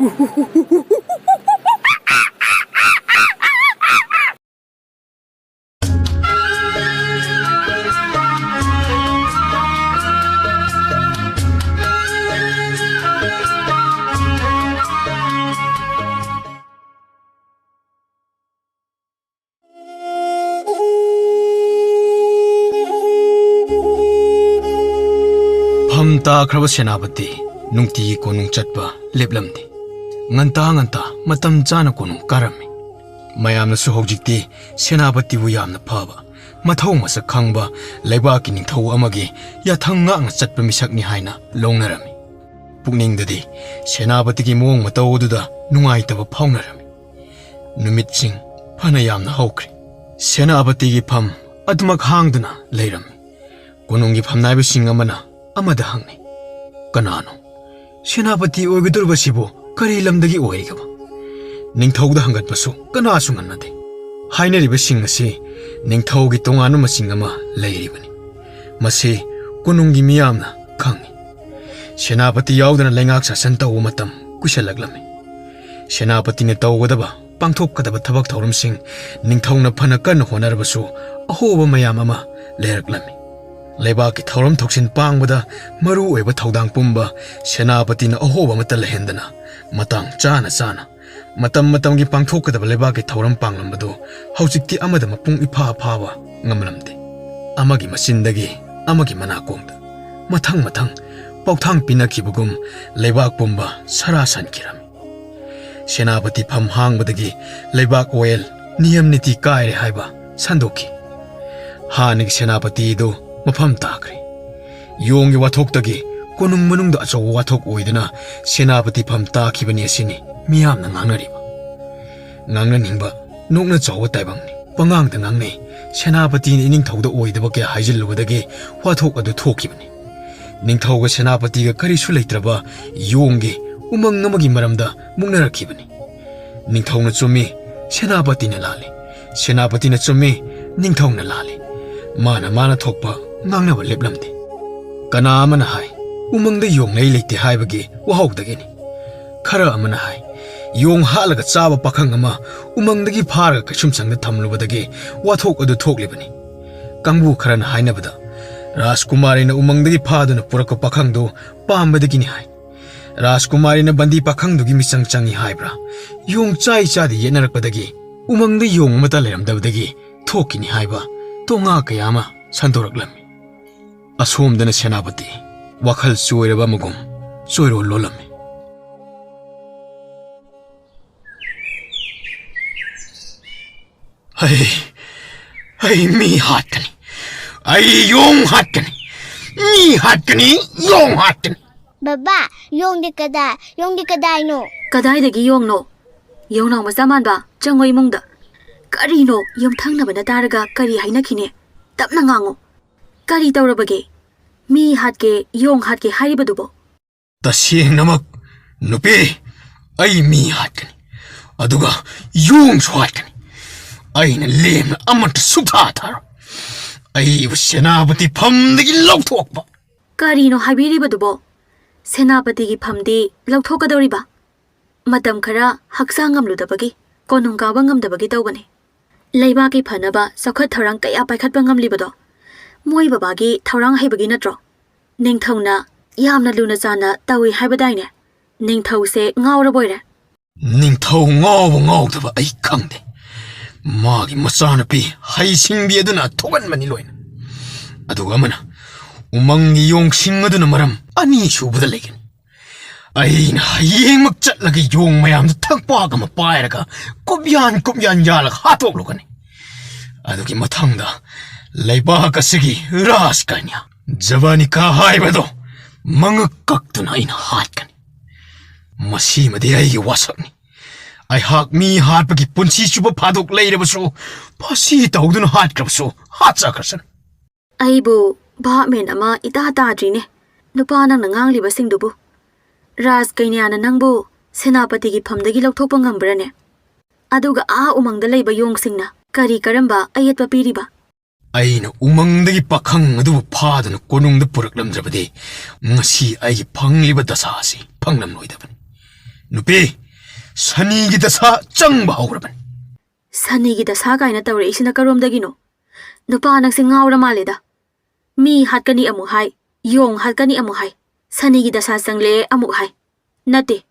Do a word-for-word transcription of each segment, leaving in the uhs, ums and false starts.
ꯐꯝ ꯇꯥꯈ꯭ꯔꯕ ꯁꯦꯅꯥꯄꯇꯤ ꯅꯨꯡꯇꯤꯒꯤ ꯀꯣꯅꯨꯡ ꯆꯠꯄ ꯂꯦꯞꯂꯝꯗꯦ꯫ ꯉꯟꯇꯥ ꯉꯟꯇꯥ ꯃꯇꯝ ꯆꯥꯅ ꯀꯣꯅꯨꯡ ꯀꯥꯔꯝꯃꯤ꯫ ꯃꯌꯥꯝꯅꯁꯨ ꯍꯧꯖꯤꯛꯇꯤ ꯁꯦꯅꯥꯄꯇꯤꯕꯨ ꯌꯥꯝꯅ ꯐꯕ, ꯃꯊꯧ ꯃꯁꯛ ꯈꯪꯕ ꯂꯩꯕꯥꯛꯀꯤ ꯅꯤꯡꯊꯧ ꯑꯃꯒꯤ ꯌꯥꯊꯪ ꯉꯥꯛꯅ ꯆꯠꯄ ꯃꯤꯁꯛꯅꯤ ꯍꯥꯏꯅ ꯂꯧꯅꯔꯝꯃꯤ꯫ ꯄꯨꯛꯅꯤꯡꯗꯗꯤ ꯁꯦꯅꯥꯄꯇꯤꯒꯤ ꯃꯑꯣꯡ ꯃꯇꯧ ꯑꯗꯨꯗ ꯅꯨꯡꯉꯥꯏꯇꯕ ꯐꯥꯎꯅꯔꯝꯃꯤ꯫ ꯅꯨꯃꯤꯠꯁꯤꯡ ꯐꯅ ꯌꯥꯝꯅ ꯍꯧꯈ꯭ꯔꯦ꯫ ꯁꯦꯅꯥꯄꯇꯤꯒꯤ ꯐꯝ ꯑꯗꯨꯃꯛ ꯍꯥꯡꯗꯨꯅ ꯂꯩꯔꯝꯃꯤ꯫ ꯀꯣꯅꯨꯡꯒꯤ ꯐꯝꯅꯥꯏꯕꯁꯤꯡ ꯑꯃꯅ ꯑꯃꯗ ꯍꯪꯅꯩ, "ꯀꯅꯥꯅꯣ? ꯁꯦꯅꯥꯄꯇꯤ ꯑꯣꯏꯒꯗꯧꯔꯤꯕꯁꯤꯕꯨ ꯀꯔꯤ ꯂꯝꯗꯒꯤ ꯑꯣꯏꯔꯤꯒꯕ? ꯅꯤꯡꯊꯧꯗ ꯍꯪꯒꯠꯄꯁꯨ ꯀꯅꯥꯁꯨ ꯉꯝꯅꯗꯦ꯫" ꯍꯥꯏꯅꯔꯤꯕꯁꯤꯡ ꯑꯁꯤ ꯅꯤꯡꯊꯧꯒꯤ ꯇꯣꯉꯥꯟꯕ ꯃꯁꯤꯡ ꯑꯃ ꯂꯩꯔꯤꯕꯅꯤ꯫ ꯃꯁꯤ ꯀꯣꯅꯨꯡꯒꯤ ꯃꯤꯌꯥꯝꯅ ꯈꯪꯏ꯫ ꯁꯦꯅꯥꯄꯇꯤ ꯌꯥꯎꯗꯅ ꯂꯩꯉꯥꯛ ꯁꯥꯁꯟ ꯇꯧꯕ ꯃꯇꯝ ꯀꯨꯏꯁꯜꯂꯛꯂꯝꯃꯤ꯫ ꯁꯦꯅꯥꯄꯇꯤꯅ ꯇꯧꯒꯗꯕ, ꯄꯥꯡꯊꯣꯛꯀꯗꯕ ꯊꯕꯛ ꯊꯧꯔꯝꯁꯤꯡ ꯅꯤꯡꯊꯧꯅ ꯐꯅ ꯀꯟꯅ ꯍꯣꯠꯅꯔꯕꯁꯨ, ꯑꯍꯣꯕ ꯃꯌꯥꯝ ꯑꯃ ꯂꯩꯔꯛꯂꯝꯃꯤ꯫ ꯂꯩꯕꯥꯛꯀꯤ ꯊꯧꯔꯝ ꯊꯧꯁꯤꯟ ꯄꯥꯡꯕꯗ ꯃꯔꯨ ꯑꯣꯏꯕ ꯊꯧꯗꯥꯡ ꯄꯨꯝꯕ ꯁꯦꯅꯥꯄꯇꯤꯅ ꯑꯍꯣꯕ ꯑꯃꯠꯇ ꯂꯩꯍꯟꯗꯅ ꯃꯇꯥꯡ ꯆꯥꯅ ꯆꯥꯅ ꯃꯇꯝ ꯃꯇꯝꯒꯤ ꯄꯥꯡꯊꯣꯛꯀꯗꯕ ꯂꯩꯕꯥꯛꯀꯤ ꯊꯧꯔꯝ ꯄꯥꯡꯂꯝꯕꯗꯨ ꯍꯧꯖꯤꯛꯇꯤ ꯑꯃꯗ ꯃꯄꯨꯡ ꯏꯐꯥ ꯐꯥꯕ ꯉꯝꯂꯝꯗꯦ꯫ ꯑꯃꯒꯤ ꯃꯆꯤꯟꯗꯒꯤ ꯑꯃꯒꯤ ꯃꯅꯥꯀꯣꯡꯗ ꯃꯊꯪ ꯃꯊꯪ ꯄꯥꯎꯊꯥꯡ ꯄꯤꯅꯈꯤꯕꯒꯨꯝ ꯂꯩꯕꯥꯛ ꯄꯨꯝꯕ ꯁꯔꯥ ꯁꯟꯈꯤꯔꯝꯃꯤ꯫ ꯁꯦꯅꯥꯄꯇꯤ ꯐꯝ ꯍꯥꯡꯕꯗꯒꯤ ꯂꯩꯕꯥꯛ ꯋꯥꯌꯦꯜ, ꯅꯤꯌꯝ ꯅꯤꯇꯤ ꯀꯥꯏꯔꯦ ꯍꯥꯏꯕ ꯁꯟꯗꯣꯛꯈꯤ꯫ ꯍꯥꯟꯅꯒꯤ ꯁꯦꯅꯥꯄꯇꯤꯗꯨ ꯃꯐꯝ ꯇꯥꯈ꯭ꯔꯦ꯫ ꯌꯣꯡꯒꯤ ꯋꯥꯊꯣꯛꯇꯒꯤ ꯀꯣꯅꯨꯡ ꯃꯅꯨꯡꯗ ꯑꯆꯧꯕ ꯋꯥꯊꯣꯛ ꯑꯣꯏꯗꯨꯅ ꯁꯦꯅꯥꯄꯇꯤ ꯐꯝ ꯇꯥꯈꯤꯕꯅꯤ ꯑꯁꯤꯅꯤ ꯃꯤꯌꯥꯝꯅ ꯉꯥꯡꯅꯔꯤꯕ꯫ ꯉꯥꯡꯅꯅꯤꯡꯕ ꯅꯣꯛꯅ ꯆꯥꯎꯕ ꯇꯥꯏꯕꯪꯅꯤ꯫ ꯄꯉꯥꯡꯗ ꯉꯥꯡꯅꯩ꯫ ꯁꯦꯅꯥꯄꯇꯤꯅ ꯏꯅꯤꯡꯊꯧꯗ ꯑꯣꯏꯗꯕ ꯀꯌꯥ ꯍꯥꯏꯖꯤꯜꯂꯨꯕꯗꯒꯤ ꯋꯥꯊꯣꯛ ꯑꯗꯨ ꯊꯣꯛꯈꯤꯕꯅꯤ꯫ ꯅꯤꯡꯊꯧꯒ ꯁꯦꯅꯥꯄꯇꯤꯒ ꯀꯔꯤꯁꯨ ꯂꯩꯇ꯭ꯔꯕ ꯌꯣꯡꯒꯤ ꯎꯃꯪ ꯑꯃꯒꯤ ꯃꯔꯝꯗ ꯃꯨꯛꯅꯔꯛꯈꯤꯕꯅꯤ꯫ ꯅꯤꯡꯊꯧꯅ ꯆꯨꯝꯃꯤ, ꯁꯦꯅꯥꯄꯇꯤꯅ ꯂꯥꯜꯂꯤ꯫ ꯁꯦꯅꯥꯄꯇꯤꯅ ꯆꯨꯝꯃꯤ, ꯅꯤꯡꯊꯧꯅ ꯂꯥꯜꯂꯤ꯫ ꯃꯥꯅ ꯃꯥꯅ ꯊꯣꯛꯄ ꯉꯥꯡꯅꯕ ꯂꯦꯞꯂꯝꯗꯦ꯫ ꯀꯅꯥ ꯑꯃꯅ ꯍꯥꯏ, ꯎꯃꯪꯗ ꯌꯣꯡ ꯂꯩ ꯂꯩꯇꯦ ꯍꯥꯏꯕꯒꯤ ꯋꯥꯍꯧꯗꯒꯤꯅꯤ꯫ ꯈꯔ ꯑꯃꯅ ꯍꯥꯏ, ꯌꯣꯡ ꯍꯥꯠꯂꯒ ꯆꯥꯕ ꯄꯥꯈꯪ ꯑꯃ ꯎꯃꯪꯗꯒꯤ ꯐꯥꯔꯒ ꯀꯩꯁꯨꯝꯁꯪꯗ ꯊꯝꯂꯨꯕꯗꯒꯤ ꯋꯥꯊꯣꯛ ꯑꯗꯨ ꯊꯣꯛꯂꯤꯕꯅꯤ꯫ ꯀꯥꯡꯕꯨ ꯈꯔꯅ ꯍꯥꯏꯅꯕꯗ, ꯔꯥꯖꯀꯨꯃꯥꯔꯤꯅ ꯎꯃꯪꯗꯒꯤ ꯐꯥꯗꯨꯅ ꯄꯨꯔꯛꯄ ꯄꯥꯈꯪꯗꯨ ꯄꯥꯝꯕꯗꯒꯤꯅꯤ ꯍꯥꯏ꯫ ꯔꯥꯖꯀꯨꯃꯥꯔꯤꯅ ꯕꯟꯗꯤ ꯄꯥꯈꯪꯗꯨꯒꯤ ꯃꯤꯆꯪ ꯆꯪꯏ ꯍꯥꯏꯕ꯭ꯔꯥ, ꯌꯣꯡ ꯆꯥꯏ ꯆꯥꯗꯦ ꯌꯦꯠꯅꯔꯛꯄꯗꯒꯤ ꯎꯃꯪꯗ ꯌꯣꯡ ꯑꯃꯠꯇ ꯂꯩꯔꯝꯗꯕꯗꯒꯤ ꯊꯣꯛꯈꯤꯅꯤ ꯍꯥꯏꯕ ꯇꯣꯉꯥ ꯀꯌꯥ ꯑꯃ ꯁꯟꯗꯣꯔꯛꯂꯝꯃꯤ꯫ ꯑꯁꯣꯝꯗꯅ ꯁꯦꯅꯥꯄꯇꯤ ꯋꯥꯈꯜ ꯆꯣꯏꯔꯕ ꯑꯃꯒꯨꯝ ꯆꯣꯏꯔꯣꯜ ꯂꯣꯜꯂꯝꯃꯤ꯫ ꯑꯩ, ꯑꯩ ꯃꯤ ꯍꯥꯠꯀꯅꯤ꯫ ꯑꯩ ꯌꯣꯡ ꯍꯥꯠꯀꯅꯤ꯫ ꯃꯤ ꯍꯥꯠꯀꯅꯤ, ꯌꯣꯡ ꯍꯥꯠꯀꯅꯤ꯫ ꯕꯕꯥ, ꯌꯣꯡꯗꯤ ꯀꯗꯥꯏ? ꯌꯣꯡꯗꯤ ꯀꯗꯥꯏꯅꯣ? ꯀꯗꯥꯏꯗꯒꯤ ꯌꯣꯡꯅꯣ? ꯌꯣꯡꯅꯥꯎ ꯃꯆꯥ ꯃꯥꯟꯕ, ꯆꯪꯉꯣ ꯏꯃꯨꯡꯗ꯫ ꯀꯔꯤꯅꯣ? ꯌꯨꯝꯊꯪꯅꯕꯅ ꯇꯥꯔꯒ ꯀꯔꯤ ꯍꯥꯏꯅꯈꯤꯅꯤ? ꯇꯞꯅ ꯉꯥꯡꯉꯨ꯫ ꯀꯔꯤ ꯇꯧꯔꯕꯒꯦ? ꯃꯤ ꯍꯥꯠꯀꯦ, ꯌꯣꯡ ꯍꯥꯠꯀꯦ ꯍꯥꯏꯔꯤꯕꯗꯨꯕꯣ? ꯇꯁꯦꯡꯅꯃꯛ, ꯅꯨꯄꯤ, ꯑꯩ ꯃꯤ ꯍꯥꯠꯀꯅꯤ, ꯑꯗꯨꯒ ꯌꯣꯡꯁꯨ ꯍꯥꯠꯀꯅꯤ꯫ ꯑꯩꯅ ꯂꯦꯝꯅ ꯑꯃꯠꯇ ꯁꯨꯛꯊꯥ ꯊꯥꯔꯣꯏ꯫ ꯑꯩꯕꯨ ꯁꯦꯅꯥꯄꯇꯤ ꯐꯝꯗꯒꯤ ꯂꯧꯊꯣꯛꯄ꯫ ꯀꯔꯤꯅꯣ ꯍꯥꯏꯕꯤꯔꯤꯕꯗꯨꯕꯣ? ꯁꯦꯅꯥꯄꯇꯤꯒꯤ ꯐꯝꯗꯤ ꯂꯧꯊꯣꯛꯀꯗꯧꯔꯤꯕ? ꯃꯇꯝ ꯈꯔ ꯍꯛꯆꯥꯡ ꯉꯝꯂꯨꯗꯕꯒꯤ, ꯀꯣꯅꯨꯡ ꯀꯥꯕ ꯉꯝꯗꯕꯒꯤ ꯇꯧꯕꯅꯤ꯫ ꯂꯩꯕꯥꯛꯀꯤ ꯐꯅꯕ ꯆꯥꯎꯈꯠ ꯊꯧꯔꯥꯡ ꯀꯌꯥ ꯄꯥꯏꯈꯠꯄ ꯉꯝꯂꯤꯕꯗꯣ ꯃꯣꯏ ꯕꯕꯥꯒꯤ ꯊꯧꯔꯥꯡ ꯍꯩꯕꯒꯤ ꯅꯠꯇ꯭ꯔꯣ? ꯅꯤꯡꯊꯧꯅ ꯌꯥꯝꯅ ꯂꯨꯅ ꯆꯥꯟꯅ ꯇꯧꯏ ꯍꯥꯏꯕꯗꯥꯏꯅꯦ? ꯅꯤꯡꯊꯧꯁꯦ ꯉꯥꯎꯔꯕꯣꯏꯔꯦ꯫ ꯅꯤꯡꯊꯧ ꯉꯥꯎꯕ ꯉꯥꯎꯗꯕ ꯑꯩ ꯈꯪꯗꯦ꯫ ꯃꯥꯒꯤ ꯃꯆꯥꯅꯨꯄꯤ ꯍꯩꯁꯤꯡꯕꯤ ꯑꯗꯨꯅ ꯊꯣꯛꯍꯟꯕꯅꯤ ꯂꯣꯏꯅ꯫ ꯑꯗꯨꯒ ꯑꯃꯅ, ꯎꯃꯪꯒꯤ ꯌꯣꯡꯁꯤꯡ ꯑꯗꯨꯅ ꯃꯔꯝ ꯑꯅꯤꯁꯨꯕꯗ ꯂꯩꯒꯅꯤ꯫ ꯑꯩꯅ ꯍꯌꯦꯡꯃꯛ ꯆꯠꯂꯒ ꯌꯣꯡ ꯃꯌꯥꯝꯗꯨ ꯊꯛꯄꯥꯛ ꯑꯃ ꯄꯥꯏꯔꯒ ꯀꯨꯞꯌꯥꯟ ꯀꯨꯞꯌꯥꯟ ꯌꯥꯜꯂꯒ ꯍꯥꯠꯇꯣꯛꯂꯨꯒꯅꯤ꯫ ꯑꯗꯨꯒꯤ ꯃꯊꯪꯗ ꯂꯩꯕꯥꯛ ꯑꯁꯤꯒꯤ ꯔꯥꯖꯀꯟꯌꯥ ꯖꯕꯥꯅꯤꯀꯥ ꯍꯥꯏꯕꯗꯣ ꯃꯉꯛ ꯀꯛꯇꯨꯅ ꯑꯩꯅ ꯍꯥꯠꯀꯅꯤ꯫ ꯃꯁꯤꯃꯗꯤ ꯑꯩꯒꯤ ꯋꯥꯁꯛꯅꯤ꯫ ꯑꯩꯍꯥꯛ ꯃꯤ ꯍꯥꯠꯄꯒꯤ ꯄꯨꯟꯁꯤ ꯆꯨꯞꯄ ꯐꯥꯗꯣꯛ ꯂꯩꯔꯕꯁꯨ, ꯐꯥꯁꯤ ꯇꯧꯗꯨꯅ ꯍꯥꯠꯈ꯭ꯔꯕꯁꯨ ꯍꯥꯠꯆꯈ꯭ꯔꯁꯅꯨ꯫ ꯑꯩꯕꯨ ꯚꯥꯞꯃꯦꯟ ꯑꯃ ꯏꯇꯥ ꯇꯥꯗ꯭ꯔꯤꯅꯦ, ꯅꯨꯄꯥ ꯅꯪꯅ ꯉꯥꯡꯂꯤꯕꯁꯤꯡꯗꯨꯕꯨ꯫ ꯔꯥꯖ ꯀꯩꯅ꯭ꯌꯥꯅ ꯅꯪꯕꯨ ꯁꯦꯅꯥꯄꯇꯤꯒꯤ ꯐꯝꯗꯒꯤ ꯂꯧꯊꯣꯛꯄ ꯉꯝꯕ꯭ꯔꯅꯦ? ꯑꯗꯨꯒ ꯑꯥ ꯎꯃꯪꯗ ꯂꯩꯕ ꯌꯣꯡꯁꯤꯡꯅ ꯀꯔꯤ ꯀꯔꯝꯕ ꯑꯌꯦꯠꯄ ꯄꯤꯔꯤꯕ? ꯑꯩꯅ ꯎꯃꯪꯗꯒꯤ ꯄꯥꯈꯪ ꯑꯗꯨꯕꯨ ꯐꯥꯗꯨꯅ ꯀꯣꯅꯨꯡꯗ ꯄꯨꯔꯛꯂꯝꯗ꯭ꯔꯕꯗꯤ ꯉꯁꯤ ꯑꯩꯒꯤ ꯐꯪꯂꯤꯕ ꯗꯁꯥ ꯑꯁꯤ ꯐꯪꯂꯝꯂꯣꯏꯗꯕꯅꯤ꯫ ꯅꯨꯄꯤ, ꯁꯅꯤꯒꯤ ꯗꯁꯥ ꯆꯪꯕ ꯍꯧꯔꯕꯅꯤ꯫ ꯁꯅꯤꯒꯤ ꯗꯁꯥ ꯀꯥꯏꯅ ꯇꯧꯔꯛꯏꯁꯤꯅ ꯀꯔꯣꯝꯗꯒꯤꯅꯣ? ꯅꯨꯄꯥ ꯅꯪꯁꯦ ꯉꯥꯎꯔ ꯃꯥꯜꯂꯦꯗ꯫ ꯃꯤ ꯍꯥꯠꯀꯅꯤ ꯑꯃꯨꯛ ꯍꯥꯏ, ꯌꯣꯡ ꯍꯥꯠꯀꯅꯤ ꯑꯃꯨꯛ ꯍꯥꯏ, ꯁꯅꯤꯒꯤ ꯗꯁꯥ ꯆꯪꯂꯦ ꯑꯃꯨꯛ ꯍꯥꯏ꯫ ꯅꯠꯇꯦ,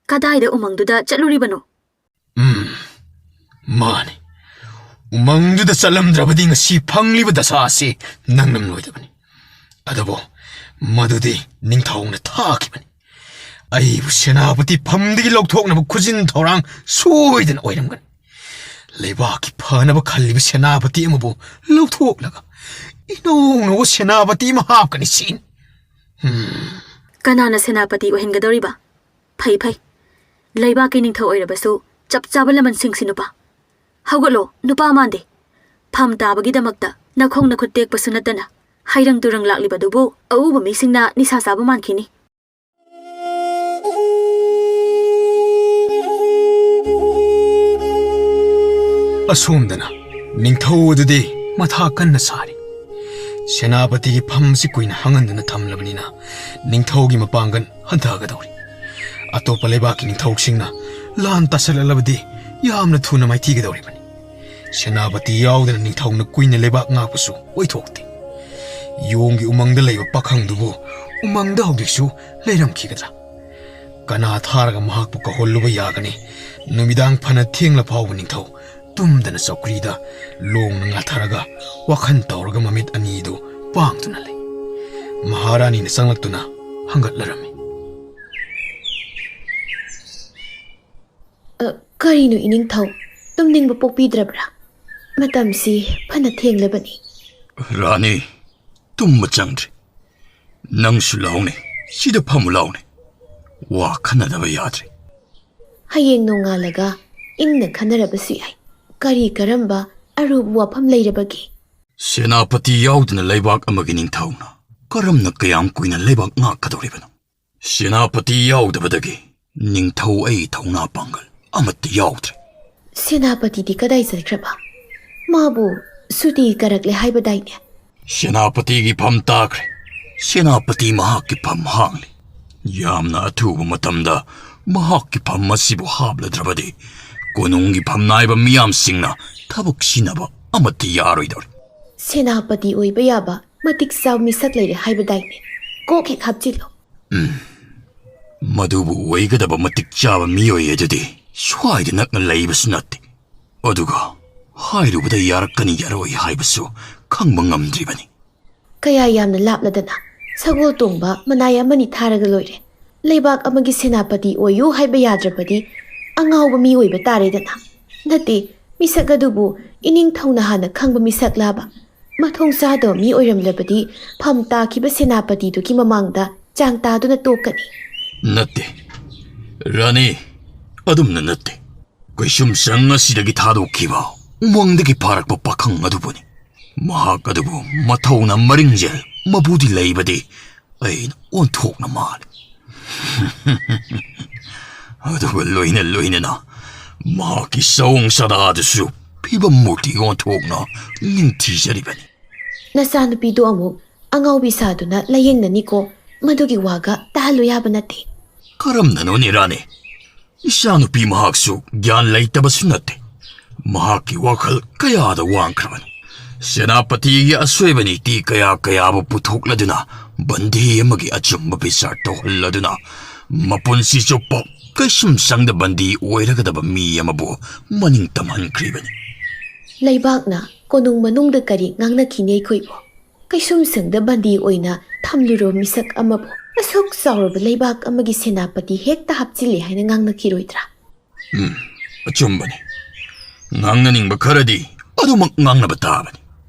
ꯀꯗꯥꯏꯗ ꯎꯃꯪꯗꯨꯗ ꯆꯠꯂꯨꯔꯤꯕꯅꯣ? ꯎꯝ, ꯃꯥꯅꯤ꯫ ꯎꯃꯪꯗꯨꯗ ꯆꯠꯂꯝꯗ꯭ꯔꯕꯗꯤ ꯉꯁꯤ ꯐꯪꯂꯤꯕ ꯗꯁꯥ ꯑꯁꯤ ꯅꯪꯂꯝꯂꯣꯏꯗꯕꯅꯤ꯫ ꯑꯗꯨꯕꯨ ꯃꯗꯨꯗꯤ ꯅꯤꯡꯊꯧꯅ ꯊꯥꯈꯤꯕꯅꯤ꯫ ꯑꯩꯕꯨ ꯁꯦꯅꯥꯄꯇꯤ ꯐꯝꯗꯒꯤ ꯂꯧꯊꯣꯛꯅꯕ ꯈꯨꯖꯤꯟ ꯊꯧꯔꯥꯡ ꯁꯣꯏꯗꯅ ꯑꯣꯏꯔꯝꯒꯅꯤ꯫ ꯂꯩꯕꯥꯛꯀꯤ ꯐꯅꯕ ꯈꯜꯂꯤꯕ ꯁꯦꯅꯥꯄꯇꯤ ꯑꯃꯕꯨ ꯂꯧꯊꯣꯛꯂꯒ ꯏꯅꯧ ꯅꯧꯕ ꯁꯦꯅꯥꯄꯇꯤ ꯑꯃ ꯍꯥꯞꯀꯅꯤ ꯁꯤꯅꯤ꯫ ꯍꯝ꯫ ꯀꯅꯥꯅ ꯁꯦꯅꯥꯄꯇꯤ ꯑꯣꯏꯍꯟꯒꯗꯧꯔꯤꯕ? ꯐꯩ, ꯐꯩ꯫ ꯂꯩꯕꯥꯛꯀꯤ ꯅꯤꯡꯊꯧ ꯑꯣꯏꯔꯕꯁꯨ ꯆꯞ ꯆꯥꯕ ꯂꯃꯟꯁꯤꯡꯁꯤ ꯅꯨꯄꯥ꯫ ꯍꯧꯒꯠꯂꯣ, ꯅꯨꯄꯥ ꯃꯥꯟꯗꯦ꯫ ꯐꯝ ꯇꯥꯕꯒꯤꯗꯃꯛꯇ ꯅꯈꯣꯡ ꯅꯈꯨꯠ ꯇꯦꯛꯄꯁꯨ ꯅꯠꯇꯅ ꯍꯩꯔꯪ ꯇꯨꯔꯪ ꯂꯥꯛꯂꯤꯕꯗꯨꯕꯨ ꯑꯎꯕ ꯃꯤꯁꯤꯡꯅ ꯅꯤꯁꯥ ꯆꯥꯕ ꯃꯥꯟꯈꯤꯅꯤ꯫ ꯑꯁꯣꯝꯗꯅ ꯅꯤꯡꯊꯧ ꯑꯗꯨꯗꯤ ꯃꯊꯥ ꯀꯟꯅ ꯁꯥꯔꯤ꯫ ꯁꯦꯅꯥꯄꯇꯤꯒꯤ ꯐꯝꯁꯤ ꯀꯨꯏꯅ ꯍꯥꯡꯍꯟꯗꯨꯅ ꯊꯝꯂꯕꯅꯤꯅ ꯅꯤꯡꯊꯧꯒꯤ ꯃꯄꯥꯡꯒꯜ ꯍꯟꯊꯒꯗꯧꯔꯤ꯫ ꯑꯇꯣꯞꯄ ꯂꯩꯕꯥꯛꯀꯤ ꯅꯤꯡꯊꯧꯁꯤꯡꯅ ꯂꯥꯟ ꯇꯥꯁꯜꯂꯛꯂꯕꯗꯤ ꯌꯥꯝꯅ ꯊꯨꯅ ꯃꯥꯏꯊꯤꯒꯗꯧꯔꯤꯕꯅꯤ꯫ ꯁꯦꯅꯥꯄꯇꯤ ꯌꯥꯎꯗꯅ ꯅꯤꯡꯊꯧꯅ ꯀꯨꯏꯅ ꯂꯩꯕꯥꯛ ꯉꯥꯛꯄꯁꯨ ꯑꯣꯏꯊꯣꯛꯇꯦ꯫ ꯌꯣꯡꯒꯤ ꯎꯃꯪꯗ ꯂꯩꯕ ꯄꯥꯈꯪꯗꯨꯕꯨ ꯎꯃꯪꯗ ꯍꯧꯖꯤꯛꯁꯨ ꯂꯩꯔꯝꯈꯤꯒꯗ꯭ꯔꯥ? ꯀꯅꯥ ꯊꯥꯔꯒ ꯃꯍꯥꯛꯄꯨ ꯀꯧꯍꯜꯂꯨꯕ ꯌꯥꯒꯅꯤ? ꯅꯨꯃꯤꯗꯥꯡ ꯐꯅ ꯊꯦꯡꯂ ꯐꯥꯎꯕ ꯅꯤꯡꯊꯧ ꯇꯨꯝꯗꯅ ꯆꯧꯀ꯭ꯔꯤꯗ ꯂꯣꯡꯅ ꯉꯥꯊꯔꯒ ꯋꯥꯈꯜ ꯇꯧꯔꯒ ꯃꯃꯤꯠ ꯑꯅꯤꯗꯨ ꯄꯥꯡꯗꯨꯅ ꯂꯩ꯫ ꯃꯍꯥꯔꯥꯅꯤꯅ ꯆꯪꯂꯛꯇꯨꯅ ꯍꯪꯒꯠꯂꯔꯝꯃꯤ꯫ "ꯑ, ꯀꯔꯤꯅꯣ ꯏꯅꯤꯡꯊꯧ? ꯇꯨꯝꯅꯤꯡꯕ ꯄꯣꯛꯄꯤꯗ꯭ꯔꯕ꯭ꯔꯥ? ꯃꯇꯝꯁꯤ ꯐꯅ ꯊꯦꯡꯂꯕꯅꯤ꯫" "ꯔꯥꯅꯤ, ꯇꯨꯝꯕ ꯆꯪꯗ꯭ꯔꯤ꯫ ꯅꯪꯁꯨ ꯂꯥꯎꯅꯦ, ꯁꯤꯗ ꯐꯝꯃꯨ ꯂꯥꯎꯅꯦ꯫ ꯋꯥ ꯈꯟꯅꯗꯕ ꯌꯥꯗ꯭ꯔꯦ꯫" "ꯍꯌꯦꯡ ꯅꯣꯡꯉꯥꯜꯂꯒ ꯏꯪꯅ ꯈꯟꯅꯔꯕꯁꯨ ꯌꯥꯏ꯫ ꯀꯔꯤ ꯀꯔꯝꯕ ꯑꯔꯨꯕ ꯋꯥꯐꯝ ꯂꯩꯔꯕꯒꯦ?" "ꯁꯦꯅꯥꯄꯇꯤ ꯌꯥꯎꯗꯅ ꯂꯩꯕꯥꯛ ꯑꯃꯒꯤ ꯅꯤꯡꯊꯧꯅ ꯀꯔꯝꯅ ꯀꯌꯥꯝ ꯀꯨꯏꯅ ꯂꯩꯕꯥꯛ ꯉꯥꯛꯀꯗꯧꯔꯤꯕꯅꯣ? ꯁꯦꯅꯥꯄꯇꯤ ꯌꯥꯎꯗꯕꯗꯒꯤ ꯅꯤꯡꯊꯧ ꯑꯩ ꯊꯧꯅꯥ ꯄꯥꯡꯒꯜ ꯑꯃꯠꯇ ꯌꯥꯎꯗ꯭ꯔꯦ꯫" "ꯁꯦꯅꯥꯄꯇꯤꯗꯤ ꯀꯗꯥꯏ ꯆꯠꯈ꯭ꯔꯕ? ꯃꯥꯕꯨ ꯁꯨꯇꯤ ꯀꯥꯔꯛꯂꯦ ꯍꯥꯏꯕꯗꯥꯏꯅꯦ?" "ꯁꯦꯅꯥꯄꯇꯤꯒꯤ ꯐꯝ ꯇꯥꯈ꯭ꯔꯦ꯫ ꯁꯦꯅꯥꯄꯇꯤ ꯃꯍꯥꯛꯀꯤ ꯐꯝ ꯍꯥꯡꯂꯤ꯫ ꯌꯥꯝꯅ ꯑꯊꯨꯕ ꯃꯇꯝꯗ ꯃꯍꯥꯛꯀꯤ ꯐꯝ ꯑꯁꯤꯕꯨ ꯍꯥꯞꯂꯗ꯭ꯔꯕꯗꯤ ꯀꯣꯅꯨꯡꯒꯤ ꯐꯝꯅꯥꯏꯕ ꯃꯤꯌꯥꯝꯁꯤꯡꯅ ꯊꯕꯛ ꯁꯤꯟꯅꯕ ꯑꯃꯠꯇ ꯌꯥꯔꯣꯏꯗꯧꯔꯤ꯫ ꯁꯦꯅꯥꯄꯇꯤ ꯑꯣꯏꯕ ꯌꯥꯕ ꯃꯇꯤꯛ ꯆꯥꯕ ꯃꯤꯁꯛ ꯂꯩꯔꯦ ꯍꯥꯏꯕꯗꯥꯏꯅꯦ? ꯀꯣꯛ ꯍꯦꯛ ꯍꯥꯞꯆꯤꯜꯂꯣ꯫ ꯃꯗꯨꯕꯨ ꯑꯣꯏꯒꯗꯕ ꯃꯇꯤꯛ ꯆꯥꯕ ꯃꯤꯑꯣꯏ ꯑꯗꯨꯗꯤ ꯁ꯭ꯋꯥꯏꯗ ꯅꯛꯅ ꯂꯩꯕꯁꯨ ꯅꯠꯇꯦ꯫ ꯑꯗꯨꯒ ꯍꯥꯏꯔꯨꯕꯗ ꯌꯥꯔꯛꯀꯅꯤ ꯌꯥꯔꯣꯏ ꯍꯥꯏꯕꯁꯨ ꯈꯪꯕ ꯉꯝꯗ꯭ꯔꯤꯕꯅꯤ꯫ ꯀꯌꯥ ꯌꯥꯝꯅ ꯂꯥꯞꯂꯗꯅ ꯁꯒꯣꯜ ꯇꯣꯡꯕ ꯃꯅꯥꯏ ꯑꯃꯅꯤ ꯊꯥꯔꯒ ꯂꯣꯏꯔꯦ꯫ ꯂꯩꯕꯥꯛ ꯑꯃꯒꯤ ꯁꯦꯅꯥꯄꯇꯤ ꯑꯣꯏꯌꯨ ꯍꯥꯏꯕ ꯌꯥꯗ꯭ꯔꯕꯗꯤ ꯑꯉꯥꯎꯕ ꯃꯤ ꯑꯣꯏꯕ ꯇꯥꯔꯦꯗꯅ꯫ ꯅꯠꯇꯦ, ꯃꯤꯁꯛ ꯑꯗꯨꯕꯨ ꯏꯅꯤꯡꯊꯧꯅ ꯍꯥꯟꯅ ꯈꯪꯕ ꯃꯤꯁꯛꯂꯥꯕ? ꯃꯊꯣꯡ ꯆꯥꯗꯕ ꯃꯤ ꯑꯣꯏꯔꯝꯂꯕꯗꯤ ꯐꯝ ꯇꯥꯈꯤꯕ ꯁꯦꯅꯥꯄꯇꯤꯗꯨꯒꯤ ꯃꯃꯥꯡꯗ ꯆꯥꯡ ꯇꯥꯗꯨꯅ ꯇꯣꯛꯀꯅꯤ꯫ ꯅꯠꯇꯦ, ꯔꯥꯅꯤ, ꯑꯗꯨꯝꯅ ꯅꯠꯇꯦ꯫ ꯀꯩꯁꯨꯝꯁꯪ ꯑꯁꯤꯗꯒꯤ ꯊꯥꯗꯣꯛꯈꯤꯕ ꯎꯃꯪꯗꯒꯤ ꯐꯥꯔꯛꯄ ꯄꯥꯈꯪ ꯑꯗꯨꯕꯨꯅꯤ꯫ ꯃꯍꯥꯛ ꯑꯗꯨꯕꯨ ꯃꯊꯧꯅ ꯃꯔꯤꯡꯖꯦꯜ ꯃꯕꯨꯗꯤ ꯂꯩꯕꯗꯤ ꯑꯩꯅ ꯑꯣꯟꯊꯣꯛꯅ ꯃꯥꯜꯂꯤ꯫ ꯑꯗꯨꯒ ꯂꯣꯏꯅ ꯂꯣꯏꯅꯅ ꯃꯍꯥꯛꯀꯤ ꯁꯑꯣꯡ ꯁꯥꯗꯥꯗꯨꯁꯨ ꯐꯤꯕꯝ ꯃꯨꯔꯇꯤ ꯑꯣꯟꯊꯣꯛꯅ ꯅꯤꯡꯊꯤꯖꯔꯤꯕꯅꯤ꯫ ꯅꯆꯥꯅꯨꯄꯤꯗꯨ ꯑꯃꯨꯛ ꯑꯉꯥꯎꯕꯤ ꯁꯥꯗꯨꯅ ꯂꯥꯌꯦꯡꯅꯅꯤꯀꯣ꯫ ꯃꯗꯨꯒꯤ ꯋꯥꯒ ꯇꯥꯍꯜꯂꯨ ꯌꯥꯕ ꯅꯠꯇꯦ꯫ ꯀꯔꯝꯅꯅꯣꯅꯦ ꯔꯥꯅꯤ? ꯏꯆꯥꯅꯨꯄꯤ ꯃꯍꯥꯛꯁꯨ ꯒ꯭ꯌꯥꯟ ꯂꯩꯇꯕꯁꯨ ꯅꯠꯇꯦ꯫ ꯃꯍꯥꯛꯀꯤ ꯋꯥꯈꯜ ꯀꯌꯥꯗ ꯋꯥꯡꯈ꯭ꯔꯕꯅꯤ꯫ ꯁꯦꯅꯥꯄꯇꯤꯒꯤ ꯑꯁꯣꯏꯕ ꯅꯤꯇꯤ ꯀꯌꯥ ꯀꯌꯥꯕꯨ ꯄꯨꯊꯣꯛꯂꯗꯨꯅ ꯕꯟꯗꯤ ꯑꯃꯒꯤ ꯑꯆꯨꯝꯕ ꯕꯤꯆꯥꯔ ꯇꯧꯍꯜꯂꯗꯨꯅ ꯃꯄꯨꯟꯁꯤ ꯆꯨꯞꯄ ꯀꯩꯁꯨꯝꯁꯪꯗ ꯕꯟꯗꯤ ꯑꯣꯏꯔꯒꯗꯕ ꯃꯤ ꯑꯃꯕꯨ ꯃꯅꯤꯡ ꯇꯝꯍꯟꯈ꯭ꯔꯤꯕꯅꯤ꯫ ꯂꯩꯕꯥꯛꯅ ꯀꯣꯅꯨꯡ ꯃꯅꯨꯡꯗ ꯀꯔꯤ ꯉꯥꯡꯅꯈꯤꯅꯤ ꯑꯩꯈꯣꯏꯕꯨ? ꯀꯩꯁꯨꯝꯁꯪꯗ ꯕꯟꯗꯤ ꯑꯣꯏꯅ ꯊꯝꯂꯨꯔꯕ ꯃꯤꯁꯛ ꯑꯃꯕꯨ ꯑꯁꯨꯛ ꯆꯥꯎꯔꯕ ꯂꯩꯕꯥꯛ ꯑꯃꯒꯤ ꯁꯦꯅꯥꯄꯇꯤ ꯍꯦꯛꯇ ꯍꯥꯞꯆꯤꯜꯂꯦ ꯍꯥꯏꯅ ꯉꯥꯡꯅꯈꯤꯔꯣꯏꯗ꯭ꯔꯥ? ꯎꯝ, ꯑꯆꯨꯝꯕꯅꯤ꯫ ꯉꯥꯡꯅꯅꯤꯡꯕ ꯈꯔꯗꯤ ꯑꯗꯨꯃꯛ ꯉꯥꯡꯅꯕ ꯇꯥꯕꯅꯤ꯫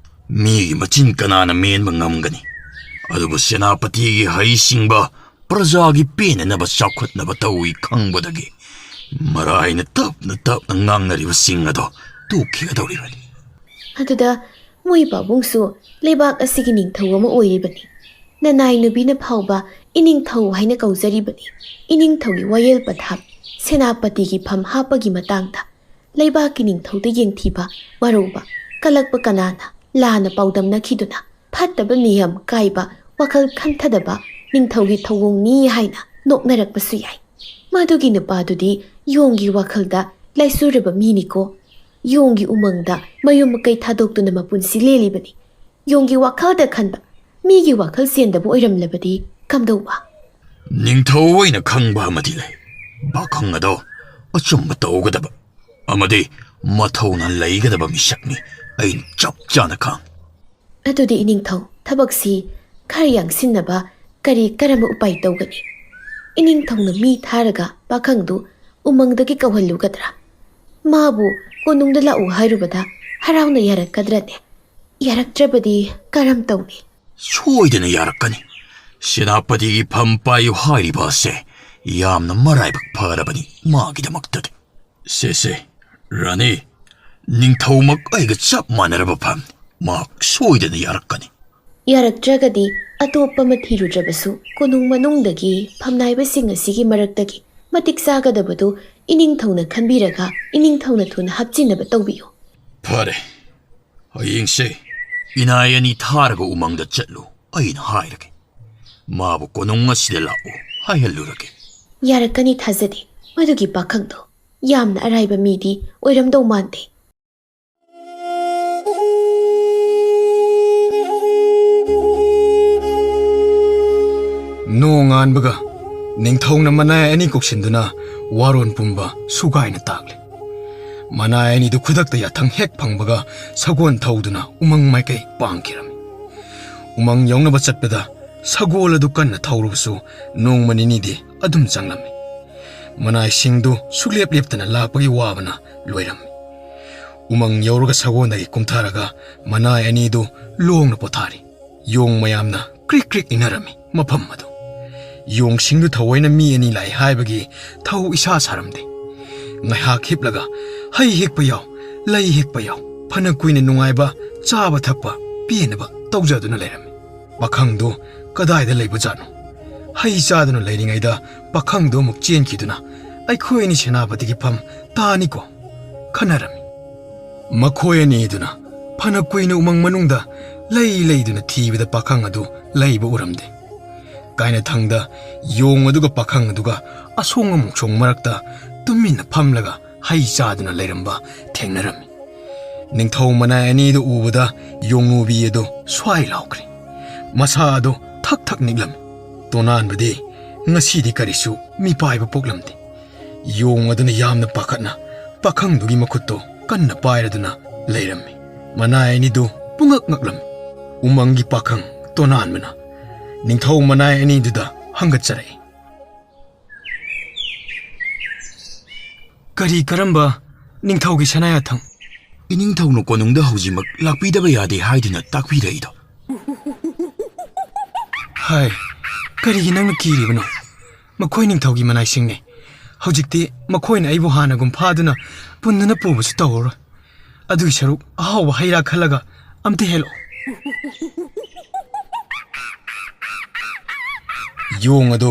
ꯃꯤꯒꯤ ꯃꯆꯤꯟ ꯀꯅꯥꯅ ꯃꯦꯟꯕ ꯉꯝꯒꯅꯤ? ꯑꯗꯨꯕꯨ ꯁꯦꯅꯥꯄꯇꯤꯒꯤ ꯍꯩꯁꯤꯡꯕ ꯄ꯭ꯔꯖꯥꯒꯤ ꯄꯦꯟꯅꯅꯕ ꯆꯥꯎꯈꯠꯅꯕ ꯇꯧꯏ ꯈꯪꯕꯗꯒꯤ ꯃꯔꯥꯏꯅ ꯇꯞꯅ ꯇꯞꯅ ꯉꯥꯡꯅꯔꯤꯕꯁꯤꯡ ꯑꯗꯣ ꯇꯣꯛꯈꯤꯒꯗꯧꯔꯤꯕꯅꯤ꯫ ꯑꯗꯨꯗ ꯃꯣꯏ ꯄꯥꯕꯨꯡꯁꯨ ꯂꯩꯕꯥꯛ ꯑꯁꯤꯒꯤ ꯅꯤꯡꯊꯧ ꯑꯃ ꯑꯣꯏꯔꯤꯕꯅꯤ꯫ ꯅꯅꯥꯏ ꯅꯨꯕꯤꯅ ꯐꯥꯎꯕ ꯏꯅꯤꯡꯊꯧ ꯍꯥꯏꯅ ꯀꯧꯖꯔꯤꯕꯅꯤ꯫ ꯏꯅꯤꯡꯊꯧꯒꯤ ꯋꯥꯌꯦꯜ ꯄꯊꯥꯞ ꯁꯦꯅꯥꯄꯇꯤꯒꯤ ꯐꯝ ꯍꯥꯞꯄꯒꯤ ꯃꯇꯥꯡꯗ ꯂꯩꯕꯥꯛꯀꯤ ꯅꯤꯡꯊꯧꯗ ꯌꯦꯡꯊꯤꯕ, ꯋꯥꯔꯧꯕ, ꯀꯂꯛꯄ ꯀꯅꯥꯅ ꯂꯥꯟꯅ ꯄꯥꯎꯗꯝꯅꯈꯤꯗꯨꯅ ꯐꯠꯇꯕ ꯅꯤꯌꯝ ꯀꯥꯏꯕ, ꯋꯥꯈꯜ ꯈꯟꯊꯗꯕ ꯅꯤꯡꯊꯧꯒꯤ ꯊꯧꯑꯣꯡꯅꯤ ꯍꯥꯏꯅ ꯅꯣꯛꯅꯔꯛꯄꯁꯨ ꯌꯥꯏ꯫ ꯃꯗꯨꯒꯤ ꯅꯨꯄꯥꯗꯨꯗꯤ ꯌꯣꯡꯒꯤ ꯋꯥꯈꯜꯗ ꯂꯥꯏꯆꯨꯔꯕ ꯃꯤꯅꯤꯀꯣ꯫ ꯌꯣꯡꯒꯤ ꯎꯃꯪꯗ ꯃꯌꯨꯝ ꯃꯀꯩ ꯊꯥꯗꯣꯛꯇꯨꯅ ꯃꯄꯨꯟꯁꯤ ꯂꯦꯜꯂꯤꯕꯅꯤ꯫ ꯌꯣꯡꯒꯤ ꯋꯥꯈꯜꯗ ꯈꯟꯕ, ꯃꯤꯒꯤ ꯋꯥꯈꯜ ꯆꯦꯟꯗꯕ ꯑꯣꯏꯔꯝꯂꯕꯗꯤ ꯀꯝꯗꯧꯕ? ꯅꯤꯡꯊꯧ ꯑꯣꯏꯅ ꯈꯪꯕ ꯑꯃꯗꯤ ꯂꯩ꯫ ꯄꯥꯈꯪ ꯑꯗꯣ ꯑꯆꯨꯝꯕ ꯇꯧꯒꯗꯕ ꯑꯃꯗꯤ ꯃꯊꯧꯅꯥ ꯂꯩꯒꯗꯕ ꯃꯤꯁꯛꯅꯤ꯫ ꯑꯩꯅ ꯆꯞ ꯆꯥꯅ ꯈꯪ꯫ ꯑꯗꯨꯗꯤ ꯏꯅꯤꯡꯊꯧ, ꯊꯕꯛꯁꯤ ꯈꯔ ꯌꯥꯡꯁꯤꯟꯅꯕ ꯀꯔꯤ ꯀꯔꯝꯕ ꯎꯄꯥꯏ ꯇꯧꯒꯅꯤ? ꯏꯅꯤꯡꯊꯧꯅ ꯃꯤ ꯊꯥꯔꯒ ꯄꯥꯈꯪꯗꯨ ꯎꯃꯪꯗꯒꯤ ꯀꯧꯍꯜꯂꯨꯒꯗ꯭ꯔꯥ? ꯃꯥꯕꯨ ꯀꯣꯅꯨꯡꯗ ꯂꯥꯛꯎ ꯍꯥꯏꯔꯨꯕꯗ ꯍꯔꯥꯎꯅ ꯌꯥꯔꯛꯀꯗ꯭ꯔꯅꯦ? ꯌꯥꯔꯛꯇ꯭ꯔꯕꯗꯤ ꯀꯔꯝ ꯇꯧꯅꯤ? ꯁꯣꯏꯗꯅ ꯌꯥꯔꯛꯀꯅꯤ꯫ ꯁꯦꯅꯥꯄꯇꯤꯒꯤ ꯐꯝ ꯄꯥꯏꯌꯨ ꯍꯥꯏꯔꯤꯕ ꯑꯁꯦ ꯌꯥꯝꯅ ꯃꯔꯥꯏꯕꯛ ꯐꯔꯕꯅꯤ ꯃꯥꯒꯤꯗꯃꯛꯇꯗꯤ꯫ ꯁꯦ ꯁꯦ, ꯔꯥꯅꯤ, ꯅꯤꯡꯊꯧꯃꯛ ꯑꯩꯒ ꯆꯞ ꯃꯥꯟꯅꯔꯕ ꯐꯝꯅꯤ꯫ ꯃꯍꯥꯛ ꯁꯣꯏꯗꯅ ꯌꯥꯔꯛꯀꯅꯤ꯫ ꯌꯥꯔꯛꯇ꯭ꯔꯒꯗꯤ ꯑꯇꯣꯞꯄ ꯑꯃ ꯊꯤꯔꯨꯗ꯭ꯔꯕꯁꯨ ꯀꯣꯅꯨꯡ ꯃꯅꯨꯡꯗꯒꯤ ꯐꯝꯅꯥꯏꯕꯁꯤꯡ ꯑꯁꯤꯒꯤ ꯃꯔꯛꯇꯒꯤ ꯃꯇꯤꯛ ꯆꯥꯒꯗꯕꯗꯨ ꯏꯅꯤꯡꯊꯧꯅ ꯈꯟꯕꯤꯔꯒ ꯏꯅꯤꯡꯊꯧꯅ ꯊꯨꯅ ꯍꯥꯞꯆꯤꯟꯅꯕ ꯇꯧꯕꯤꯌꯨ꯫ ꯐꯔꯦ, ꯍꯌꯦꯡꯁꯦ ꯏꯅꯥꯏ ꯑꯅꯤ ꯊꯥꯔꯒ ꯎꯃꯪꯗ ꯆꯠꯂꯨ꯫ ꯑꯩꯅ ꯍꯥꯏꯔꯒꯦ, ꯃꯥꯕꯨ ꯀꯣꯅꯨꯡ ꯑꯁꯤꯗ ꯂꯥꯛꯎ ꯍꯥꯏꯍꯜꯂꯨꯔꯒꯦ꯫ ꯌꯥꯔꯛꯀꯅꯤ, ꯊꯥꯖꯗꯦ꯫ ꯃꯗꯨꯒꯤ ꯄꯥꯈꯪꯗꯣ ꯌꯥꯝꯅ ꯑꯔꯥꯏꯕ ꯃꯤꯗꯤ ꯑꯣꯏꯔꯝꯗꯧ ꯃꯥꯟꯗꯦ꯫ ꯅꯣꯡꯉꯥꯟꯕꯒ ꯅꯤꯡꯊꯧꯅ ꯃꯅꯥꯏ ꯑꯅꯤ ꯀꯧꯁꯤꯟꯗꯨꯅ ꯋꯥꯔꯣꯟ ꯄꯨꯝꯕ ꯁꯨꯒꯥꯏꯅ ꯇꯥꯛꯂꯦ꯫ ꯃꯅꯥꯏ ꯑꯅꯤꯗꯨ ꯈꯨꯗꯛꯇ ꯌꯥꯊꯪ ꯍꯦꯛ ꯐꯪꯕꯒ ꯁꯒꯣꯜ ꯊꯧꯗꯨꯅ ꯎꯃꯪ ꯃꯥꯏꯀꯩ ꯄꯥꯡꯈꯤꯔꯝꯃꯤ꯫ ꯎꯃꯪ ꯌꯧꯅꯕ ꯆꯠꯄꯗ ꯁꯒꯣꯜ ꯑꯗꯨ ꯀꯟꯅ ꯊꯧꯔꯕꯁꯨ ꯅꯣꯡꯃ ꯅꯤꯅꯤꯗꯤ ꯑꯗꯨꯝ ꯆꯪꯂꯝꯃꯤ꯫ ꯃꯅꯥꯏꯁꯤꯡꯗꯨ ꯁꯨꯛꯂꯦꯞ ꯂꯦꯞꯇꯅ ꯂꯥꯛꯄꯒꯤ ꯋꯥꯕꯅ ꯂꯣꯏꯔꯝꯃꯤ꯫ ꯎꯃꯪ ꯌꯧꯔꯒ ꯁꯒꯣꯜꯗꯒꯤ ꯀꯨꯝꯊꯔꯒ ꯃꯅꯥꯏ ꯑꯅꯤꯗꯨ ꯂꯣꯡꯅ ꯄꯣꯊꯥꯔꯤ꯫ ꯌꯣꯡ ꯃꯌꯥꯝꯅ ꯀ꯭ꯔꯤꯛ ꯀ꯭ꯔꯤꯛ ꯏꯟꯅꯔꯝꯃꯤ ꯃꯐꯝ ꯑꯗꯨ꯫ ꯌꯣꯡꯁꯤꯡꯗꯨ ꯊꯑꯣꯏꯅ ꯃꯤ ꯑꯅꯤ ꯂꯥꯛꯏ ꯍꯥꯏꯕꯒꯤ ꯊꯧ ꯏꯁꯥ ꯁꯥꯔꯝꯗꯦ꯫ ꯉꯥꯏꯍꯥꯛ ꯍꯤꯞꯂꯒ ꯍꯩ ꯍꯦꯛꯄ ꯌꯥꯎ, ꯂꯩ ꯍꯦꯛꯄ ꯌꯥꯎ, ꯐꯅ ꯀꯨꯏꯅ ꯅꯨꯡꯉꯥꯏꯕ ꯆꯥꯕ ꯊꯛꯄ ꯄꯦꯟꯅꯕ ꯇꯧꯖꯗꯨꯅ ꯂꯩꯔꯝꯃꯤ꯫ ꯄꯥꯈꯪꯗꯨ ꯀꯗꯥꯏꯗ ꯂꯩꯕꯖꯥꯠꯅꯣ? ꯍꯩ ꯆꯥꯗꯨꯅ ꯂꯩꯔꯤꯉꯩꯗ ꯄꯥꯈꯪꯗꯨ ꯑꯃꯨꯛ ꯆꯦꯟꯈꯤꯗꯨꯅ ꯑꯩꯈꯣꯏ ꯑꯅꯤ ꯁꯦꯅꯥꯄꯇꯤꯒꯤ ꯐꯝ ꯇꯥꯅꯤꯀꯣ ꯈꯟꯅꯔꯝꯃꯤ꯫ ꯃꯈꯣꯏ ꯑꯅꯤꯗꯨꯅ ꯐꯅ ꯀꯨꯏꯅ ꯎꯃꯪ ꯃꯅꯨꯡꯗ ꯂꯩ ꯂꯩꯗꯨꯅ ꯊꯤꯕꯗ ꯄꯥꯈꯪ ꯑꯗꯨ ꯂꯩꯕ ꯎꯔꯝꯗꯦ꯫ ꯀꯥꯏꯅꯊꯪꯗ ꯌꯣꯡ ꯑꯗꯨꯒ ꯄꯥꯈꯪ ꯑꯗꯨꯒ ꯑꯁꯣꯡ ꯑꯃꯣꯡꯁꯣꯡ ꯃꯔꯛꯇ ꯇꯨꯃꯤꯟꯅ ꯐꯝꯂꯒ ꯍꯩ ꯆꯥꯗꯨꯅ ꯂꯩꯔꯝꯕ ꯊꯦꯡꯅꯔꯝꯃꯤ꯫ ꯅꯤꯡꯊꯧ ꯃꯅꯥꯏ ꯑꯅꯤꯗꯨ ꯎꯕꯗ ꯌꯣꯡꯉꯨꯕꯤ ꯑꯗꯨ ꯁ꯭ꯋꯥꯏ ꯂꯥꯎꯈ꯭ꯔꯦ꯫ ꯃꯁꯥ ꯑꯗꯨ ꯊꯛ ꯊꯛ ꯅꯤꯛꯂꯝꯃꯤ꯫ ꯇꯣꯅꯥꯟꯕꯗꯤ ꯉꯁꯤꯗꯤ ꯀꯔꯤꯁꯨ ꯃꯤꯄꯥꯏꯕ ꯄꯣꯛꯂꯝꯗꯦ꯫ ꯌꯣꯡ ꯑꯗꯨꯅ ꯌꯥꯝꯅ ꯄꯥꯈꯠꯅ ꯄꯥꯈꯪꯗꯨꯒꯤ ꯃꯈꯨꯠꯇꯨ ꯀꯟꯅ ꯄꯥꯏꯔꯗꯨꯅ ꯂꯩꯔꯝꯃꯤ꯫ ꯃꯅꯥꯏ ꯑꯅꯤꯗꯨ ꯄꯨꯡꯉꯛ ꯉꯛꯂꯝꯃꯤ꯫ ꯎꯃꯪꯒꯤ ꯄꯥꯈꯪ ꯇꯣꯅꯥꯟꯕꯅ ꯅꯤꯡꯊꯧ ꯃꯅꯥꯏ ꯑꯅꯤꯗꯨꯗ ꯍꯪꯒꯠꯆꯔꯛꯏ꯫ "ꯀꯔꯤ ꯀꯔꯝꯕ ꯅꯤꯡꯊꯧꯒꯤ ꯁꯅꯥꯌꯥꯊꯪ?" "ꯏꯅꯤꯡꯊꯧꯅ ꯀꯣꯅꯨꯡꯗ ꯍꯧꯖꯤꯛꯃꯛ ꯂꯥꯛꯄꯤꯗꯕ ꯌꯥꯗꯦ ꯍꯥꯏꯗꯨꯅ ꯇꯥꯛꯄꯤꯔꯛꯏꯗꯣ꯫" "ꯍꯥꯏ, ꯀꯔꯤꯒꯤ ꯅꯪꯅ ꯀꯤꯔꯤꯕꯅꯣ? ꯃꯈꯣꯏ ꯅꯤꯡꯊꯧꯒꯤ ꯃꯅꯥꯏꯁꯤꯡꯅꯤ꯫ ꯍꯧꯖꯤꯛꯇꯤ ꯃꯈꯣꯏꯅ ꯑꯩꯕꯨ ꯍꯥꯟꯅꯒꯨꯝ ꯐꯥꯗꯨꯅ ꯄꯨꯟꯗꯨꯅ ꯄꯨꯕꯁꯨ ꯇꯧꯔꯔꯣꯏ꯫ ꯑꯗꯨꯒꯤ ꯁꯔꯨꯛ ꯑꯍꯥꯎꯕ ꯍꯩ ꯔꯥ ꯈꯜꯂꯒ ꯑꯝꯇ ꯍꯦꯛꯂꯛꯑꯣ꯫" ꯌꯣꯡ ꯑꯗꯨ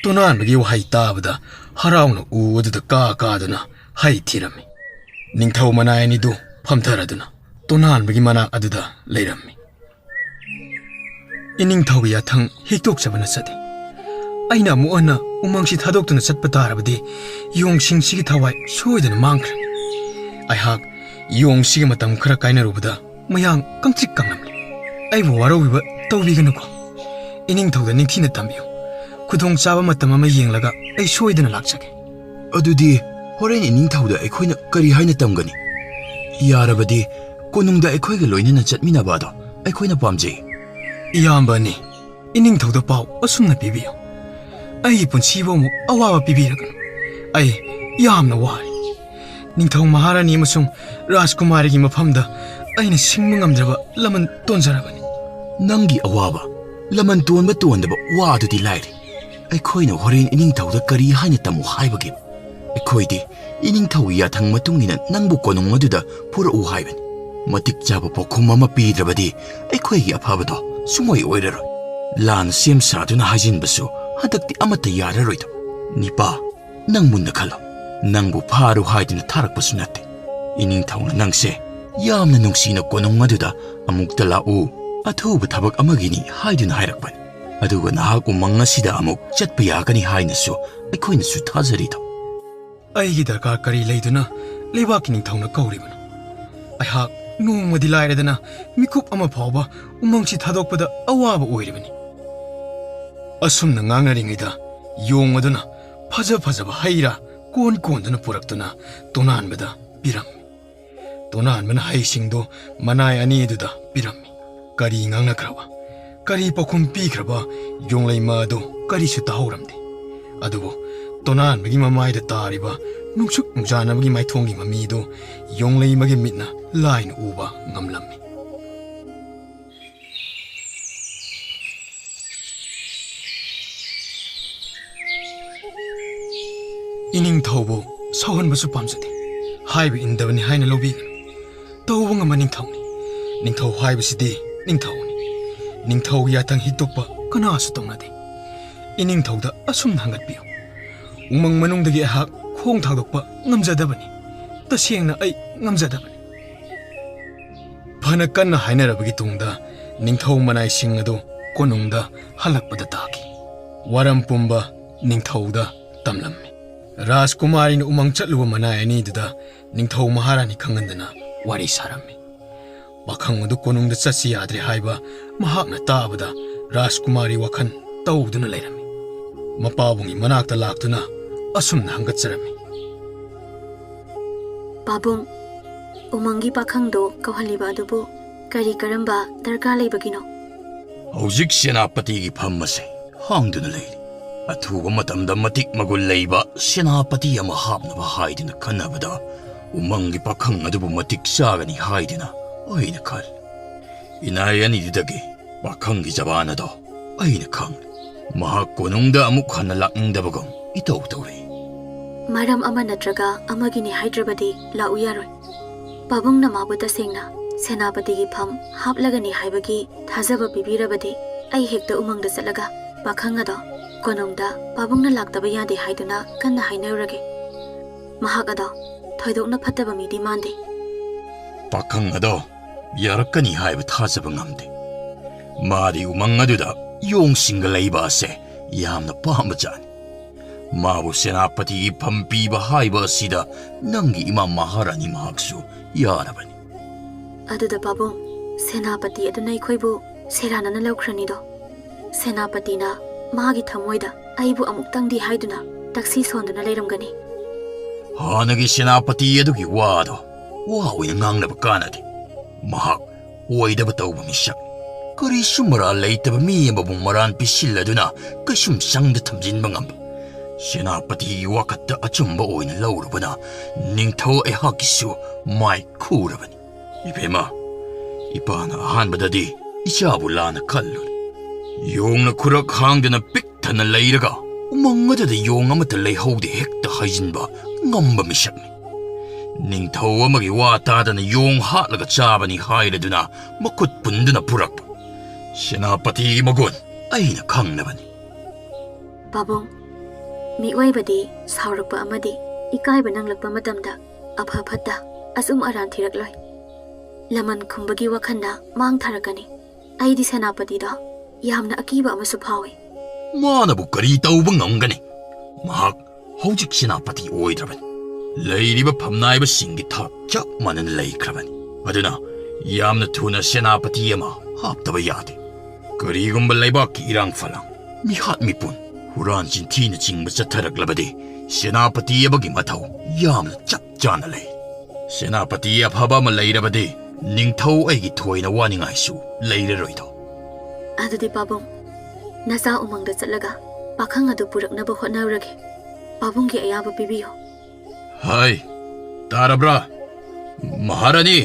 ꯇꯣꯅꯥꯟꯕꯒꯤ ꯋꯥꯍꯩ ꯇꯥꯕꯗ ꯍꯔꯥꯎꯅ ꯎ ꯑꯗꯨꯗ ꯀꯥ ꯀꯥꯗꯨꯅ ꯍꯩ ꯊꯤꯔꯝꯃꯤ꯫ ꯅꯤꯡꯊꯧ ꯃꯅꯥꯏ ꯑꯅꯤꯗꯨ ꯐꯝꯊꯔꯗꯨꯅ ꯇꯣꯅꯥꯟꯕꯒꯤ ꯃꯅꯥꯛ ꯑꯗꯨꯗ ꯂꯩꯔꯝꯃꯤ꯫ "ꯏꯅꯤꯡꯊꯧꯒꯤ ꯌꯥꯊꯪ ꯍꯤꯛꯇꯣꯛꯆꯕꯅ ꯆꯠꯂꯤ꯫ ꯑꯩꯅ ꯑꯃꯨꯛ ꯍꯟꯅ ꯎꯃꯪꯁꯤ ꯊꯥꯗꯣꯛꯇꯨꯅ ꯆꯠꯄ ꯇꯥꯔꯕꯗꯤ ꯌꯣꯡꯁꯤꯡꯁꯤꯒꯤ ꯊꯋꯥꯏ ꯁꯣꯏꯗꯅ ꯃꯥꯡꯈ꯭ꯔꯅꯤ꯫ ꯑꯩꯍꯥꯛ ꯌꯣꯡꯁꯤꯒ ꯃꯇꯝ ꯈꯔ ꯀꯥꯏꯅꯔꯨꯕꯗ ꯃꯌꯥꯡ ꯀꯪꯇ꯭ꯔꯤꯛ ꯀꯪꯂꯝꯂꯦ꯫ ꯑꯩꯕꯨ ꯋꯥꯔꯧꯕꯤꯕ ꯇꯧꯕꯤꯒꯅꯨꯀꯣ꯫ ꯏꯅꯤꯡꯊꯧꯗ ꯅꯤꯡꯊꯤꯅ ꯇꯝꯕꯤꯌꯨ꯫ ꯈꯨꯗꯣꯡꯆꯥꯕ ꯃꯇꯝ ꯑꯃ ꯌꯦꯡꯂꯒ ꯑꯩ ꯁꯣꯏꯗꯅ ꯂꯥꯛꯆꯒꯦ꯫" "ꯑꯗꯨꯗꯤ ꯍꯣꯔꯦꯟ ꯏꯅꯤꯡꯊꯧꯗ ꯑꯩꯈꯣꯏꯅ ꯀꯔꯤ ꯍꯥꯏꯅ ꯇꯝꯒꯅꯤ?" "ꯌꯥꯔꯕꯗꯤ ꯀꯣꯅꯨꯡꯗ ꯑꯩꯈꯣꯏꯒ ꯂꯣꯏꯅꯅ ꯆꯠꯃꯤꯟꯅꯕ ꯑꯗꯣ ꯑꯩꯈꯣꯏꯅ ꯄꯥꯝꯖꯩ꯫" "ꯏꯌꯥꯝꯕ ꯑꯅꯤ, ꯏꯅꯤꯡꯊꯧꯗ ꯄꯥꯎ ꯑꯁꯨꯝꯅ ꯄꯤꯕꯤꯌꯨ꯫ ꯑꯩꯒꯤ ꯄꯨꯟꯁꯤꯕꯨ ꯑꯃꯨꯛ ꯑꯋꯥꯕ ꯄꯤꯕꯤꯔꯒꯅꯨ꯫ ꯑꯩ ꯌꯥꯝꯅ ꯋꯥꯔꯦ꯫ ꯅꯤꯡꯊꯧ ꯃꯍꯥꯔꯥꯅꯤ ꯑꯃꯁꯨꯡ ꯔꯥꯖꯀꯨꯃꯥꯔꯤꯒꯤ ꯃꯐꯝꯗ ꯑꯩꯅ ꯁꯤꯡꯕ ꯉꯝꯗ꯭ꯔꯕ ꯂꯃꯟ ꯇꯣꯟꯖꯔꯕꯅꯤ꯫" "ꯅꯪꯒꯤ ꯑꯋꯥꯕ, ꯂꯃꯟ ꯇꯣꯟꯕ ꯇꯣꯟꯗꯕ ꯋꯥꯗꯨꯗꯤ ꯂꯥꯏꯔꯤ꯫ ꯑꯩꯈꯣꯏꯅ ꯍꯣꯔꯦꯟ ꯏꯅꯤꯡꯊꯧꯗ ꯀꯔꯤ ꯍꯥꯏꯅ ꯇꯝꯃꯨ ꯍꯥꯏꯕꯒꯦ? ꯑꯩꯈꯣꯏꯗꯤ ꯏꯅꯤꯡꯊꯧꯒꯤ ꯌꯥꯊꯪ ꯃꯇꯨꯡ ꯏꯟꯅ ꯅꯪꯕꯨ ꯀꯣꯅꯨꯡ ꯑꯗꯨꯗ ꯄꯨꯔꯛꯎ ꯍꯥꯏꯕꯅꯤ꯫ ꯃꯇꯤꯛ ꯆꯥꯕ ꯄꯥꯎꯈꯨꯝ ꯑꯃ ꯄꯤꯗ꯭ꯔꯕꯗꯤ ꯑꯩꯈꯣꯏꯒꯤ ꯑꯐꯕꯗꯣ ꯁꯨꯡꯑꯣꯏ ꯑꯣꯏꯔꯔꯣꯏ꯫ ꯂꯥꯟ ꯁꯦꯝ ꯁꯥꯗꯨꯅ ꯍꯥꯏꯖꯤꯟꯕꯁꯨ ꯍꯟꯗꯛꯇꯤ ꯑꯃꯠꯇ ꯌꯥꯔꯔꯣꯏꯗꯣ꯫ ꯅꯤꯄꯥ, ꯅꯪ ꯃꯨꯟꯅ ꯈꯜꯂꯣ꯫ ꯅꯪꯕꯨ ꯐꯥꯔꯨ ꯍꯥꯏꯗꯨꯅ ꯊꯥꯔꯛꯄꯁꯨ ꯅꯠꯇꯦ꯫ ꯏꯅꯤꯡꯊꯧꯅ ꯅꯪꯁꯦ ꯌꯥꯝꯅ ꯅꯨꯡꯁꯤꯅ ꯀꯣꯅꯨꯡ ꯑꯗꯨꯗ ꯑꯃꯨꯛꯇ ꯂꯥꯛꯎ, ꯑꯊꯨꯕ ꯊꯕꯛ ꯑꯃꯒꯤꯅꯤ ꯍꯥꯏꯗꯨꯅ ꯍꯥꯏꯔꯛꯄꯅꯤ꯫ ꯑꯗꯨꯒ ꯅꯍꯥꯛ ꯎꯃꯪ ꯑꯁꯤꯗ ꯑꯃꯨꯛ ꯆꯠꯄ ꯌꯥꯒꯅꯤ ꯍꯥꯏꯅꯁꯨ ꯑꯩꯈꯣꯏꯅꯁꯨ ꯊꯥꯖꯔꯤꯗꯣ꯫ ꯑꯩꯒꯤ ꯗꯔꯀꯥꯔ ꯀꯔꯤ ꯂꯩꯗꯨꯅ ꯂꯩꯕꯥꯛꯀꯤ ꯅꯤꯡꯊꯧꯅ ꯀꯧꯔꯤꯕꯅꯣ? ꯑꯩꯍꯥꯛ ꯅꯣꯡꯃꯗꯤ ꯂꯥꯏꯔꯗꯅ ꯃꯤꯀꯨꯞ ꯑꯃ ꯐꯥꯎꯕ ꯎꯃꯪꯁꯤ ꯊꯥꯗꯣꯛꯄꯗ ꯑꯋꯥꯕ ꯑꯣꯏꯔꯤꯕꯅꯤ꯫ ꯑꯁꯨꯝꯅ ꯉꯥꯡꯅꯔꯤꯉꯩꯗ ꯌꯣꯡ ꯑꯗꯨꯅ ꯐꯖ ꯐꯖꯕ ꯍꯩ ꯔꯥ ꯀꯣꯟ ꯀꯣꯟꯗꯨꯅ ꯄꯨꯔꯛꯇꯨꯅ ꯇꯣꯅꯥꯟꯕꯗ ꯄꯤꯔꯝꯃꯤ꯫ ꯇꯣꯅꯥꯟꯕꯅ ꯍꯩꯁꯤꯡꯗꯨ ꯃꯅꯥꯏ ꯑꯅꯤꯗꯨꯗ ꯄꯤꯔꯝꯃꯤ꯫ ꯀꯔꯤ ꯉꯥꯡꯅꯈ꯭ꯔꯕ, ꯀꯔꯤ ꯄꯥꯎꯈꯨꯝ ꯄꯤꯈ꯭ꯔꯕ ꯌꯣꯡꯂꯩꯃ ꯑꯗꯨ ꯀꯔꯤꯁꯨ ꯇꯥꯍꯧꯔꯝꯗꯦ꯫ ꯑꯗꯨꯕꯨ ꯇꯣꯅꯥꯟꯕꯒꯤ ꯃꯃꯥꯏꯗ ꯇꯥꯔꯤꯕ ꯅꯨꯡꯁꯨꯛ ꯅꯨꯡꯖꯥꯅꯕꯒꯤ ꯃꯥꯏꯊꯣꯡꯒꯤ ꯃꯃꯤꯗꯨ ꯌꯣꯡꯂꯩꯃꯒꯤ ꯃꯤꯠꯅ ꯂꯥꯏꯅ ꯎꯕ ꯉꯝꯂꯝꯃꯤ꯫ ꯏꯅꯤꯡꯊꯧꯕꯨ ꯁꯥꯎꯍꯟꯕꯁꯨ ꯄꯥꯝꯖꯗꯦ꯫ ꯍꯥꯏꯕ ꯏꯟꯗꯕꯅꯤ ꯍꯥꯏꯅ ꯂꯧꯕꯤꯒꯅꯨ꯫ ꯇꯧꯕ ꯉꯝꯕ ꯅꯤꯡꯊꯧꯅꯤ꯫ ꯅꯤꯡꯊꯧ ꯍꯥꯏꯕꯁꯤꯗꯤ ꯅꯤꯡꯊꯧꯅꯤ꯫ ꯅꯤꯡꯊꯧꯒꯤ ꯌꯥꯊꯪ ꯍꯤꯛꯇꯣꯛꯄ ꯀꯅꯥꯁꯨ ꯇꯧꯅꯗꯦ꯫ ꯏꯅꯤꯡꯊꯧꯗ ꯑꯁꯨꯝꯅ ꯍꯪꯒꯠꯄꯤꯌꯨ꯫ ꯎꯃꯪ ꯃꯅꯨꯡꯗꯒꯤ ꯑꯩꯍꯥꯛ ꯈꯣꯡ ꯊꯥꯡꯗꯣꯛꯄ ꯉꯝꯖꯗꯕꯅꯤ꯫ ꯇꯁꯦꯡꯅ ꯑꯩ ꯉꯝꯖꯗꯕꯅꯤ꯫ ꯐꯅ ꯀꯟꯅ ꯍꯥꯏꯅꯔꯕꯒꯤ ꯇꯨꯡꯗ ꯅꯤꯡꯊꯧ ꯃꯅꯥꯏꯁꯤꯡ ꯑꯗꯨ ꯀꯣꯅꯨꯡꯗ ꯍꯜꯂꯛꯄꯗ ꯇꯥꯈꯤ꯫ ꯋꯥꯔꯝ ꯄꯨꯝꯕ ꯅꯤꯡꯊꯧꯗ ꯇꯝꯂꯝꯃꯤ꯫ ꯔꯥꯖꯀꯨꯃꯥꯔꯤꯅ ꯎꯃꯪ ꯆꯠꯂꯨꯕ ꯃꯅꯥꯏ ꯑꯅꯤꯗꯨꯗ ꯅꯤꯡꯊꯧ ꯃꯍꯥꯔꯥꯅꯤ ꯈꯪꯍꯟꯗꯅ ꯋꯥꯔꯤ ꯁꯥꯔꯝꯃꯤ꯫ ꯄꯥꯈꯪ ꯑꯗꯨ ꯀꯣꯅꯨꯡꯗ ꯆꯠꯁꯤ ꯌꯥꯗ꯭ꯔꯦ ꯍꯥꯏꯕ ꯃꯍꯥꯛꯅ ꯇꯥꯕꯗ ꯔꯥꯖꯀꯨꯃꯥꯔꯤ ꯋꯥꯈꯜ ꯇꯧꯗꯨꯅ ꯂꯩꯔꯝꯃꯤ꯫ ꯃꯄꯥꯕꯨꯡꯒꯤ ꯃꯅꯥꯛꯇ ꯂꯥꯛꯇꯨꯅ ꯑꯁꯨꯝꯅ ꯍꯪꯒꯠꯆꯔꯝꯃꯤ꯫ ꯄꯥꯕꯨꯡ, ꯎꯃꯪꯒꯤ ꯄꯥꯈꯪꯗꯣ ꯀꯧꯍꯜꯂꯤꯕ ꯑꯗꯨꯕꯨ ꯀꯔꯤ ꯀꯔꯝꯕ ꯗꯔꯀꯥꯔ ꯂꯩꯕꯒꯤꯅꯣ? ꯍꯧꯖꯤꯛ ꯁꯦꯅꯥꯄꯇꯤꯒꯤ ꯐꯝ ꯑꯁꯦ ꯍꯥꯡꯗꯨꯅ ꯂꯩꯔꯤ꯫ ꯑꯊꯨꯕ ꯃꯇꯝꯗ ꯃꯇꯤꯛ ꯃꯒꯨꯟ ꯂꯩꯕ ꯁꯦꯅꯥꯄꯇꯤ ꯑꯃ ꯍꯥꯞꯅꯕ ꯍꯥꯏꯗꯨꯅ ꯈꯟꯅꯕꯗ ꯎꯃꯪꯒꯤ ꯄꯥꯈꯪ ꯑꯗꯨꯕꯨ ꯃꯇꯤꯛ ꯆꯥꯒꯅꯤ ꯍꯥꯏꯗꯨꯅ ꯑꯩꯅ ꯈꯜꯂꯤ꯫ ꯏꯅꯥꯏ ꯑꯅꯤꯗꯨꯗꯒꯤ ꯄꯥꯈꯪꯒꯤ ꯖꯕꯥꯟ ꯑꯗꯣ ꯑꯩꯅ ꯈꯪꯂꯦ꯫ ꯃꯍꯥꯛ ꯀꯣꯅꯨꯡꯗ ꯑꯃꯨꯛ ꯍꯟꯅ ꯂꯥꯛꯅꯤꯡꯗꯕꯒꯨꯝ ꯏꯇꯧ ꯇꯧꯔꯤ꯫ ꯃꯔꯝ ꯑꯃ ꯅꯠꯇ꯭ꯔꯒ ꯑꯃꯒꯤꯅꯤ ꯍꯥꯏꯗ꯭ꯔꯕꯗꯤ ꯂꯥꯛꯎ ꯌꯥꯔꯣꯏ꯫ ꯄꯥꯕꯨꯡꯅ ꯃꯥꯕꯨ ꯇꯁꯦꯡꯅ ꯁꯦꯅꯥꯄꯇꯤꯒꯤ ꯐꯝ ꯍꯥꯞꯂꯒꯅꯤ ꯍꯥꯏꯕꯒꯤ ꯊꯥꯖꯕ ꯄꯤꯕꯤꯔꯕꯗꯤ ꯑꯩ ꯍꯦꯛꯇ ꯎꯃꯪꯗ ꯆꯠꯂꯒ ꯄꯥꯈꯪ ꯑꯗꯣ ꯀꯣꯅꯨꯡꯗ ꯄꯥꯕꯨꯡꯅ ꯂꯥꯛꯇꯕ ꯌꯥꯗꯦ ꯍꯥꯏꯗꯨꯅ ꯀꯟꯅ ꯍꯥꯏꯅꯔꯨꯔꯒꯦ꯫ ꯃꯍꯥꯛ ꯑꯗꯣ ꯊꯣꯏꯗꯣꯛꯅ ꯐꯠꯇꯕ ꯃꯤꯗꯤ ꯃꯥꯟꯗꯦ꯫ ꯄꯥꯈꯪ ꯑꯗꯣ ꯌꯥꯔꯛꯀꯅꯤ ꯍꯥꯏꯕ ꯊꯥꯖꯕ ꯉꯝꯗꯦ꯫ ꯃꯥꯗꯤ ꯎꯃꯪ ꯑꯗꯨꯗ ꯌꯣꯡꯁꯤꯡꯒ ꯂꯩꯕ ꯑꯁꯦ ꯌꯥꯝꯅ ꯄꯥꯝꯕꯖꯥꯠꯅꯤ꯫ ꯃꯥꯕꯨ ꯁꯦꯅꯥꯄꯇꯤꯒꯤ ꯐꯝ ꯄꯤꯕ ꯍꯥꯏꯕ ꯑꯁꯤꯗ ꯅꯪꯒꯤ ꯏꯃꯥ ꯃꯍꯥꯔꯥꯅꯤ ꯃꯍꯥꯛꯁꯨ ꯌꯥꯔꯕꯅꯤ꯫ ꯑꯗꯨꯗ ꯄꯥꯕꯨꯡ, ꯁꯦꯅꯥꯄꯇꯤ ꯑꯗꯨꯅ ꯑꯩꯈꯣꯏꯕꯨ ꯁꯦꯔꯥꯟꯅꯅ ꯂꯧꯈ꯭ꯔꯅꯤꯗꯣ꯫ ꯁꯦꯅꯥꯄꯇꯤꯅ ꯃꯥꯒꯤ ꯊꯃꯣꯏꯗ ꯑꯩꯕꯨ ꯑꯃꯨꯛꯇꯪꯗꯤ ꯍꯥꯏꯗꯨꯅ ꯇꯛꯁꯤ ꯁꯣꯟꯗꯨꯅ ꯂꯩꯔꯝꯒꯅꯤ꯫ ꯍꯥꯟꯅꯒꯤ ꯁꯦꯅꯥꯄꯇꯤ ꯑꯗꯨꯒꯤ ꯋꯥꯗꯣ ꯋꯥ ꯑꯣꯏꯅ ꯉꯥꯡꯅꯕ ꯀꯥꯟꯅꯗꯦ꯫ ꯃꯍꯥꯛ ꯑꯣꯏꯗꯕ ꯇꯧꯕ ꯃꯤꯁꯛ, ꯀꯔꯤꯁꯨ ꯃꯔꯥꯜ ꯂꯩꯇꯕ ꯃꯤ ꯑꯃꯕꯨ ꯃꯔꯥꯟ ꯄꯤꯁꯤꯜꯂꯗꯨꯅ ꯀꯩꯁꯨꯝ ꯁꯪꯗ ꯊꯝꯖꯤꯟꯕ ꯉꯝꯕ꯫ ꯁꯦꯅꯥꯄꯇꯤꯒꯤ ꯋꯥꯈꯠꯇ ꯑꯆꯨꯝꯕ ꯑꯣꯏꯅ ꯂꯧꯔꯨꯕꯅ ꯅꯤꯡꯊꯧ ꯑꯩꯍꯥꯛꯀꯤꯁꯨ ꯃꯥꯏ ꯈꯨꯔꯕꯅꯤ꯫ ꯏꯕꯦꯝꯃ, ꯏꯄꯥꯅ ꯑꯍꯥꯟꯕꯗꯗꯤ ꯏꯆꯥꯕꯨ ꯂꯥꯟꯅ ꯈꯜꯂꯨꯔꯦ꯫ ꯌꯣꯡꯅ ꯈꯨꯔꯛ ꯍꯥꯡꯗꯅ ꯄꯤꯛ ꯊꯟꯅ ꯂꯩꯔꯒ ꯎꯃꯪ ꯑꯗꯨꯗ ꯌꯣꯡ ꯑꯃꯠꯇ ꯂꯩꯍꯧꯗꯦ ꯍꯦꯛꯇ ꯍꯥꯏꯖꯤꯟꯕ ꯉꯝꯕ ꯃꯤꯁꯛꯅꯤ꯫ ꯅꯤꯡꯊꯧ ꯑꯃꯒꯤ ꯋꯥ ꯇꯥꯗꯅ ꯌꯣꯡ ꯍꯥꯠꯂꯒ ꯆꯥꯕꯅꯤ ꯍꯥꯏꯔꯗꯨꯅ ꯃꯈꯨꯠ ꯄꯨꯟꯗꯨꯅ ꯄꯨꯔꯛꯄ꯫ ꯁꯦꯅꯥꯄꯇꯤꯒꯤ ꯃꯒꯨꯟ ꯑꯩꯅ ꯈꯪꯅꯕꯅꯤ꯫ ꯄꯥꯕꯨꯡ, ꯃꯤꯑꯣꯏꯕꯗꯤ ꯁꯥꯎꯔꯛꯄ ꯑꯃꯗꯤ ꯏꯀꯥꯏꯕ ꯅꯪꯂꯛꯄ ꯃꯇꯝꯗ ꯑꯐ ꯐꯠꯇ, ꯑꯆꯨꯝ ꯑꯔꯥꯟ ꯊꯤꯔꯛꯂꯣꯏ꯫ ꯂꯃꯟ ꯈꯨꯝꯕꯒꯤ ꯋꯥꯈꯜꯗ ꯃꯥꯡ ꯊꯥꯔꯛꯀꯅꯤ꯫ ꯑꯩꯗꯤ ꯁꯦꯅꯥꯄꯇꯤꯗ ꯌꯥꯝꯅ ꯑꯀꯤꯕ ꯑꯃꯁꯨ ꯐꯥꯎꯏ꯫ ꯃꯥꯅꯕꯨ ꯀꯔꯤ ꯇꯧꯕ ꯉꯝꯒꯅꯤ? ꯃꯍꯥꯛ ꯍꯧꯖꯤꯛ ꯁꯦꯅꯥꯄꯇꯤ ꯑꯣꯏꯗ꯭ꯔꯕꯅꯤ꯫ ꯂꯩꯔꯤꯕ ꯐꯝꯅꯥꯏꯕꯁꯤꯡꯒꯤ ꯊꯥꯛ ꯆꯞ ꯃꯥꯟꯅꯅ ꯂꯩꯈ꯭ꯔꯕꯅꯤ꯫ ꯑꯗꯨꯅ ꯌꯥꯝꯅ ꯊꯨꯅ ꯁꯦꯅꯥꯄꯇꯤ ꯑꯃ ꯍꯥꯞꯇꯕ ꯌꯥꯗꯦ꯫ ꯀꯔꯤꯒꯨꯝꯕ ꯂꯩꯕꯥꯛꯀꯤ ꯏꯔꯥꯡ ꯐꯂꯥꯡ, ꯃꯤꯍꯥꯠ ꯃꯤꯄꯨꯟ, ꯍꯨꯔꯥꯟ ꯆꯤꯟꯊꯤꯅꯆꯤꯡꯕ ꯆꯠꯊꯔꯛꯂꯕꯗꯤ ꯁꯦꯅꯥꯄꯇꯤ ꯑꯃꯒꯤ ꯃꯊꯧ ꯌꯥꯝꯅ ꯆꯞ ꯆꯥꯅ ꯂꯩ꯫ ꯁꯦꯅꯥꯄꯇꯤ ꯑꯐꯕ ꯑꯃ ꯂꯩꯔꯕꯗꯤ ꯅꯤꯡꯊꯧ ꯑꯩꯒꯤ ꯊꯣꯏꯅ ꯋꯥꯅꯤꯡꯉꯥꯏꯁꯨ ꯂꯩꯔꯔꯣꯏꯗꯣ꯫ ꯑꯗꯨꯗꯤ ꯄꯥꯕꯨꯡ, ꯅꯆꯥ ꯎꯃꯪꯗ ꯆꯠꯂꯒ ꯄꯥꯈꯪ ꯑꯗꯨ ꯄꯨꯔꯛꯅꯕ ꯍꯣꯠꯅꯔꯨꯔꯒꯦ꯫ ꯄꯥꯕꯨꯡꯒꯤ ꯑꯌꯥꯕ ꯄꯤꯕꯤꯌꯨ꯫ ꯍꯥꯏ, ꯇꯥꯔꯕ꯭ꯔꯥ? ꯃꯍꯥꯔꯥꯅꯤ,